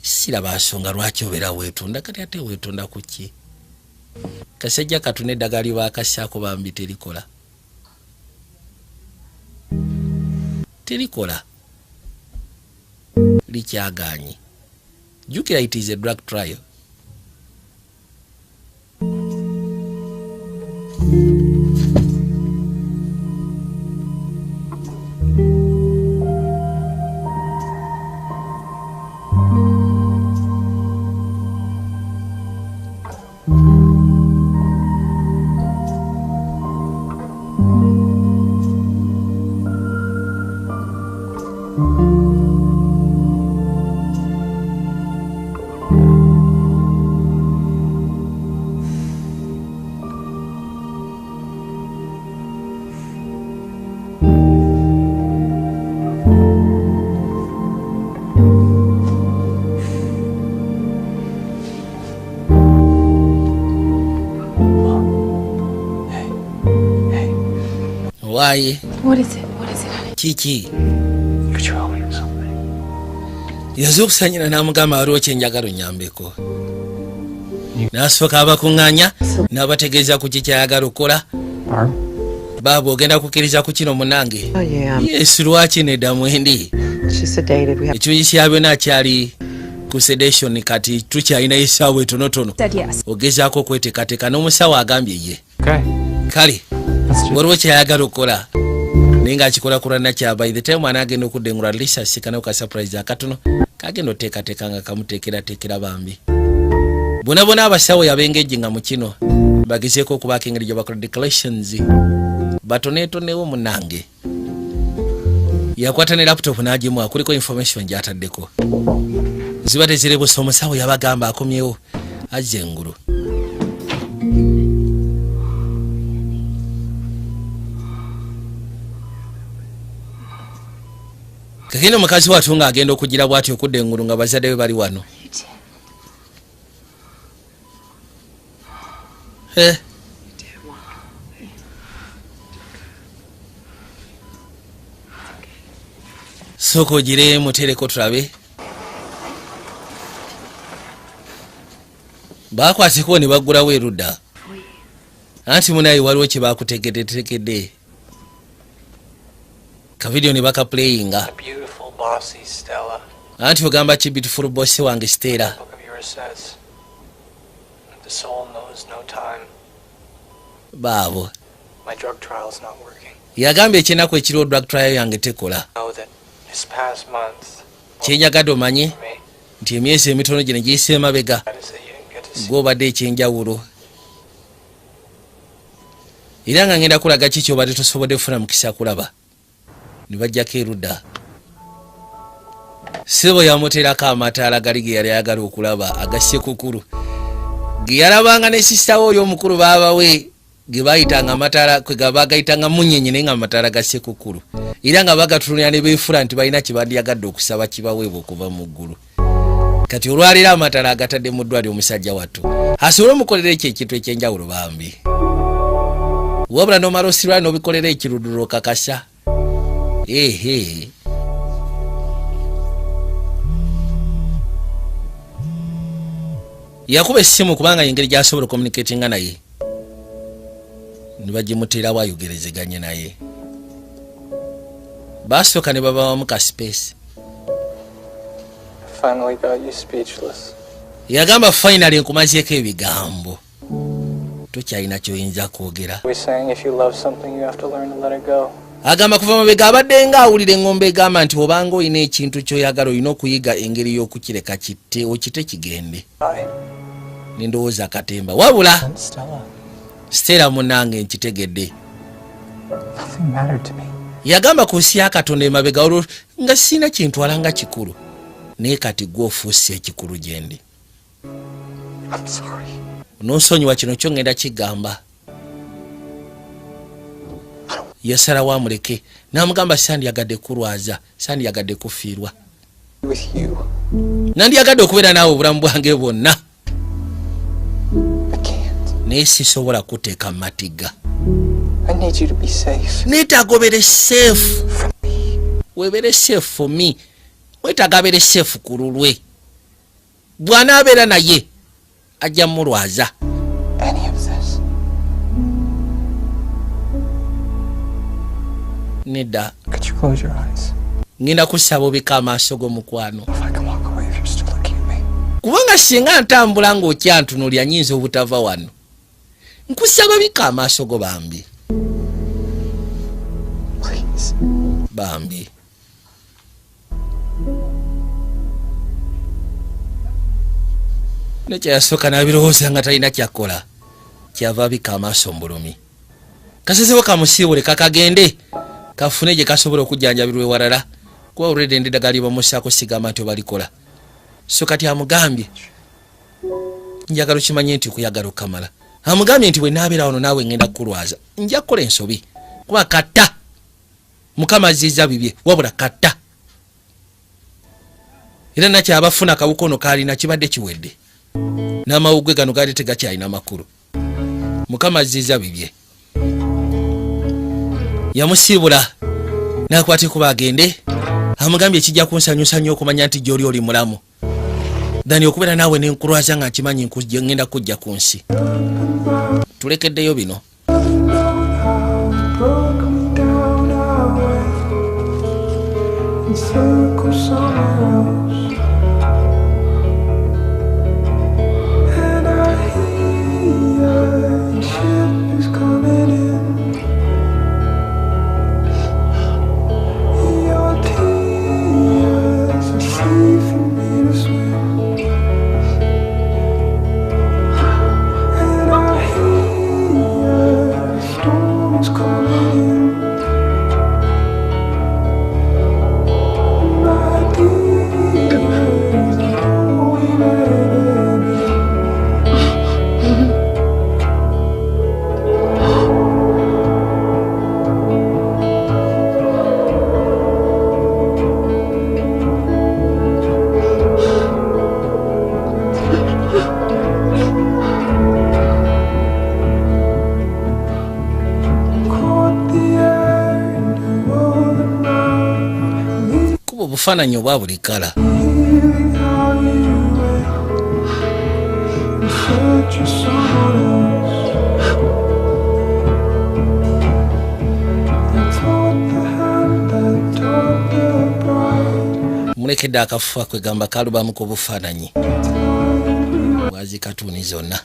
siraba nsonga lwaki obeera weetonda. Kati ate weetonda ku ki? Kasajja katuna eddagala lyebakassaako bambi terikola, terikola, likyaganye. Jjukira, it is a drug trial. Waaye. What is it? What is it, honey? Kiki? Could you help me with something? Yazuukusanyira n'amugamba, waliwo kyenjagala onyambeko. N'asooka abakuŋŋaanya n'abategeeza ku kikyayagala okukola. Barb? Baaba, ogenda kukkiriza ku kino munange? Oh, yeah. Yes, lwaki nedda mwendi? She's sedated. We have Ekiungi kya byonna akyali ku sedation, kati tukyalinayo essaawa etonotono. Said yes. Ogezaako okweteekateeka n'omusawo agambye ye. Okay. Kale. Let's do Waliwo kyayagala okukola naye ng'akikola ku lwanakya. By the time anaagenda okudda engulu, at least asikanawo ka surprise akatono kagenda oteekateeka nga kamuteekerateekera. Bambi, bonna bonna abasawo yabengeji nga mu kino bagezeeko okubaako engeri gye bakola decorations batoneetonewo. Munange yakwata ne laptop n'agimuwa, kuliko information gy'ataddeko ziba tezirebusa. Omusawo yabagamba akomyewo azza engulu. Kakino mukazi watu ng'agenda okugira bw'ati okudda engulu nga bazadde be bali wano. Eh. Sooka ogire mutereko tulabe. Bakwateko ne baggulawo erudda, anti munaye waliwo kye bakutegedetekedde, kavidiyo ne bakapuleyinga. Beautiful, bossy Stella. Anti ogamba ki, beautiful boss wange Stella? Book of yours says the soul knows no time. Baabo. My drug trial's not working. Yagambye ekyenaku ekiriwo, drug trial yange tekola. Know that this past month Kyenjagadde omanye for me, nti emyezi emitono gino giyise emabega, that is that you didn't get to see gw'obadde ekyenjawulo, era nga ngenda kulaga ki kyobadde tosobodde kufuna mukisa kulaba. Ne bajjako erudda, sebo yamuteerako amataala gali ge yali ayagala okulaba agasekukulu ge yalabanga ne sisitawo oli omukulu baabawe ge bayitanga amataala, kwe bagayitanga munyenye, naye nga amataala ga sekukulu, era nga bagatunulira ne beefula nti balina kye bandyagadde okusaba kibaweebwa okuva mu ggulu. Kati olwaleero amataala agatadde mu ddwaliro, omusajja wattu asobole omukolera ekyo ekintu ekyenjawulo. Bambi, wabula nomala osirwa n'obikolera ekiruddulo kakasa ehe. Yakuba essimu kubanga engeri gy'asobola ocommunicatinga naye ne bagimuteerawo ayogerezeganye naye. Basooka ne babawamu ka space. Finally got you speechless. Yagamba, finally nkumazeeko ebigambo, tokyalina kyoyinza kwogera. We saying if you love something, you have to learn to let it go. Agamba kuva mabega abadde nga awulira eŋŋombe egamba nti obanga olina ekintu ky'oyagala, olina okuyiga engeri y'okukireka kitte, okite kigende. Bye. Nendowooza akatemba wabula Stella, Stella munange, nkitegedde. nothing mattered to me. Yagamba ku nsi ya Katonda emabega olwo nga sirina kintwala nga kikulu, naye kati gwe ofuuse ekikulu gyendi. I'm sorry. Nonsonyiwa kino kyo ngenda kigamba. Yasalawo amuleke n'amugamba, sandyagadde kulwaza, sandyagadde kufiirwa. With you. Nandyagadde okubeera naawe obulamu bwange bwonna, I can't. naye sisobola kuteeka matiga. I need you to be safe. Neetaaga obeere safe, webeere safe for me. Weetaaga abeere safe ku lulwe. Bw'anaabeera naye ajja mulwaza. Any of this. Nedda. Could you close your eyes? Ngenda kusaba obika amaaso g'omukwano. If I can walk away if you're still looking at me. Kubanga singa ntambula ng'okyantunulya, nyinza obutava wano. Nkusaba bika amaaso go, bambi. Please. Bambi, nekyayasooka n'abirowooza nga talina kyakola, kyava abika amaaso mbulumi. Kasezebo kamusiibule kakagende kafune gye kasobola okujjanjabirwa ewalala, kuba olwedde endeddagala lyebamusaako sigamba nti obalikola. So kati amugambye, njagala okimanye nti kuyagala okukamala. Amugambye nti bwe naabeera wano naawe ngenda kukulwaza, nja kukola ensobi, kuba katta Mukama azizza bibye, wabula katta era nakyabafuna akawuka ono kaalina kibadde kiwedde n'amawuggwe gano gaali tegakyalina makulu. Mukama azizza bibye. Yamusiibula n'akwata ekuba agende. Amugambye, kijja kunsanyusa nnyo okumanya nti gy'oli oli mulamu dani okubeera naawe nenkulwaza nga nkimanyi ngenda kujja ku nsi. Tulekeddeyo bino. Broke me down, I went in circles somewhere else. And I hear a ship is coming in. Your tears are safe for me to swim. And I hear a storm is coming in. My dear, oh, we better be. Caught the air in the woven mouth. Kuba obufaananyi obwa buli kala. Hearing how you went in search of someone else. I taught the hand that taught the bride. Mulekedde akafufa, kwegamba kalubamu ku bufaananyi bwazikatuuni zonna.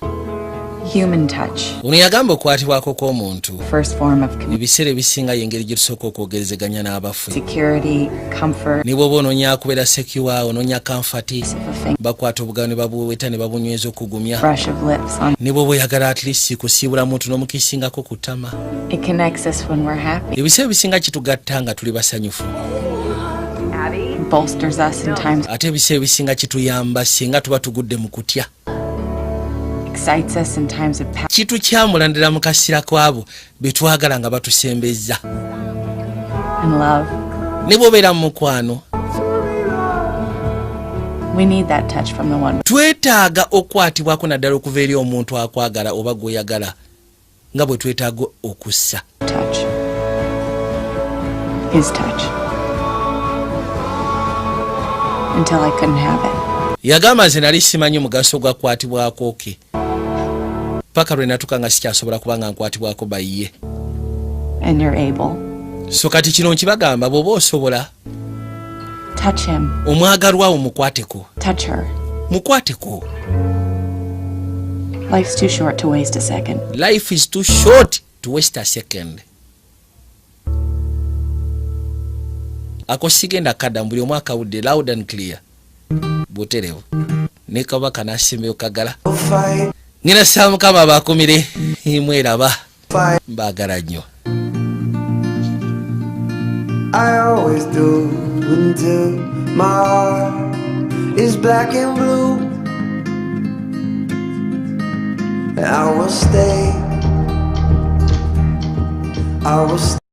Human touch. Ono yagamba okwatibwako kw'omuntu First form of ebiseera ebisinga y'engeri gye tusooka okwogerezeganya n'abafu. security, comfort. Ne bw'oba onoonya kubeera secure, onoonya comfort, bakwata obugalo ne babuweta ne babunyweza okugumya. Brush of lips on. Ne bw'oba oyagala at least kusiibula muntu n'omukisingako ku ttama. It connects us when we're happy. Ebiseera ebisinga kitugatta nga tuli basanyufu. Bolsters us in times. Ate ebiseera ebisinga kituyamba singa tuba tugudde mu kutya. Excites us in times of power. Kitukyamulandira mu kaseera kwabo be twagala nga batusembezza. And love. Ne bw'obeera mu mukwano. We need that touch from the one Twetaaga okukwatibwako naddala okuva eri omuntu akwagala oba gw'oyagala nga bwe twetaaga okussa. Touch. His touch. Until I couldn't have it. Yagamba, nze nali simanyi mugaso gwakwatibwako ke paka lwe natuka nga sikyasobola kuba nga nkwatibwako bayiye. And you're able. So kati kino nkibagamba, bw'oba osobola, Touch him. omwagalwawo mukwateko. Touch her. Mukwateko. Life's too short to waste a second. Life is too short to waste a second. Ako sigenda kadda, buli omu akawudde loud and clear, buterevu ne kabaka n'asembeyo kagala. Ngenda saba Mukama bakumire, mweraba, mbaagala nnyo. I always do until my heart is black and blue. I will stay. I will stay.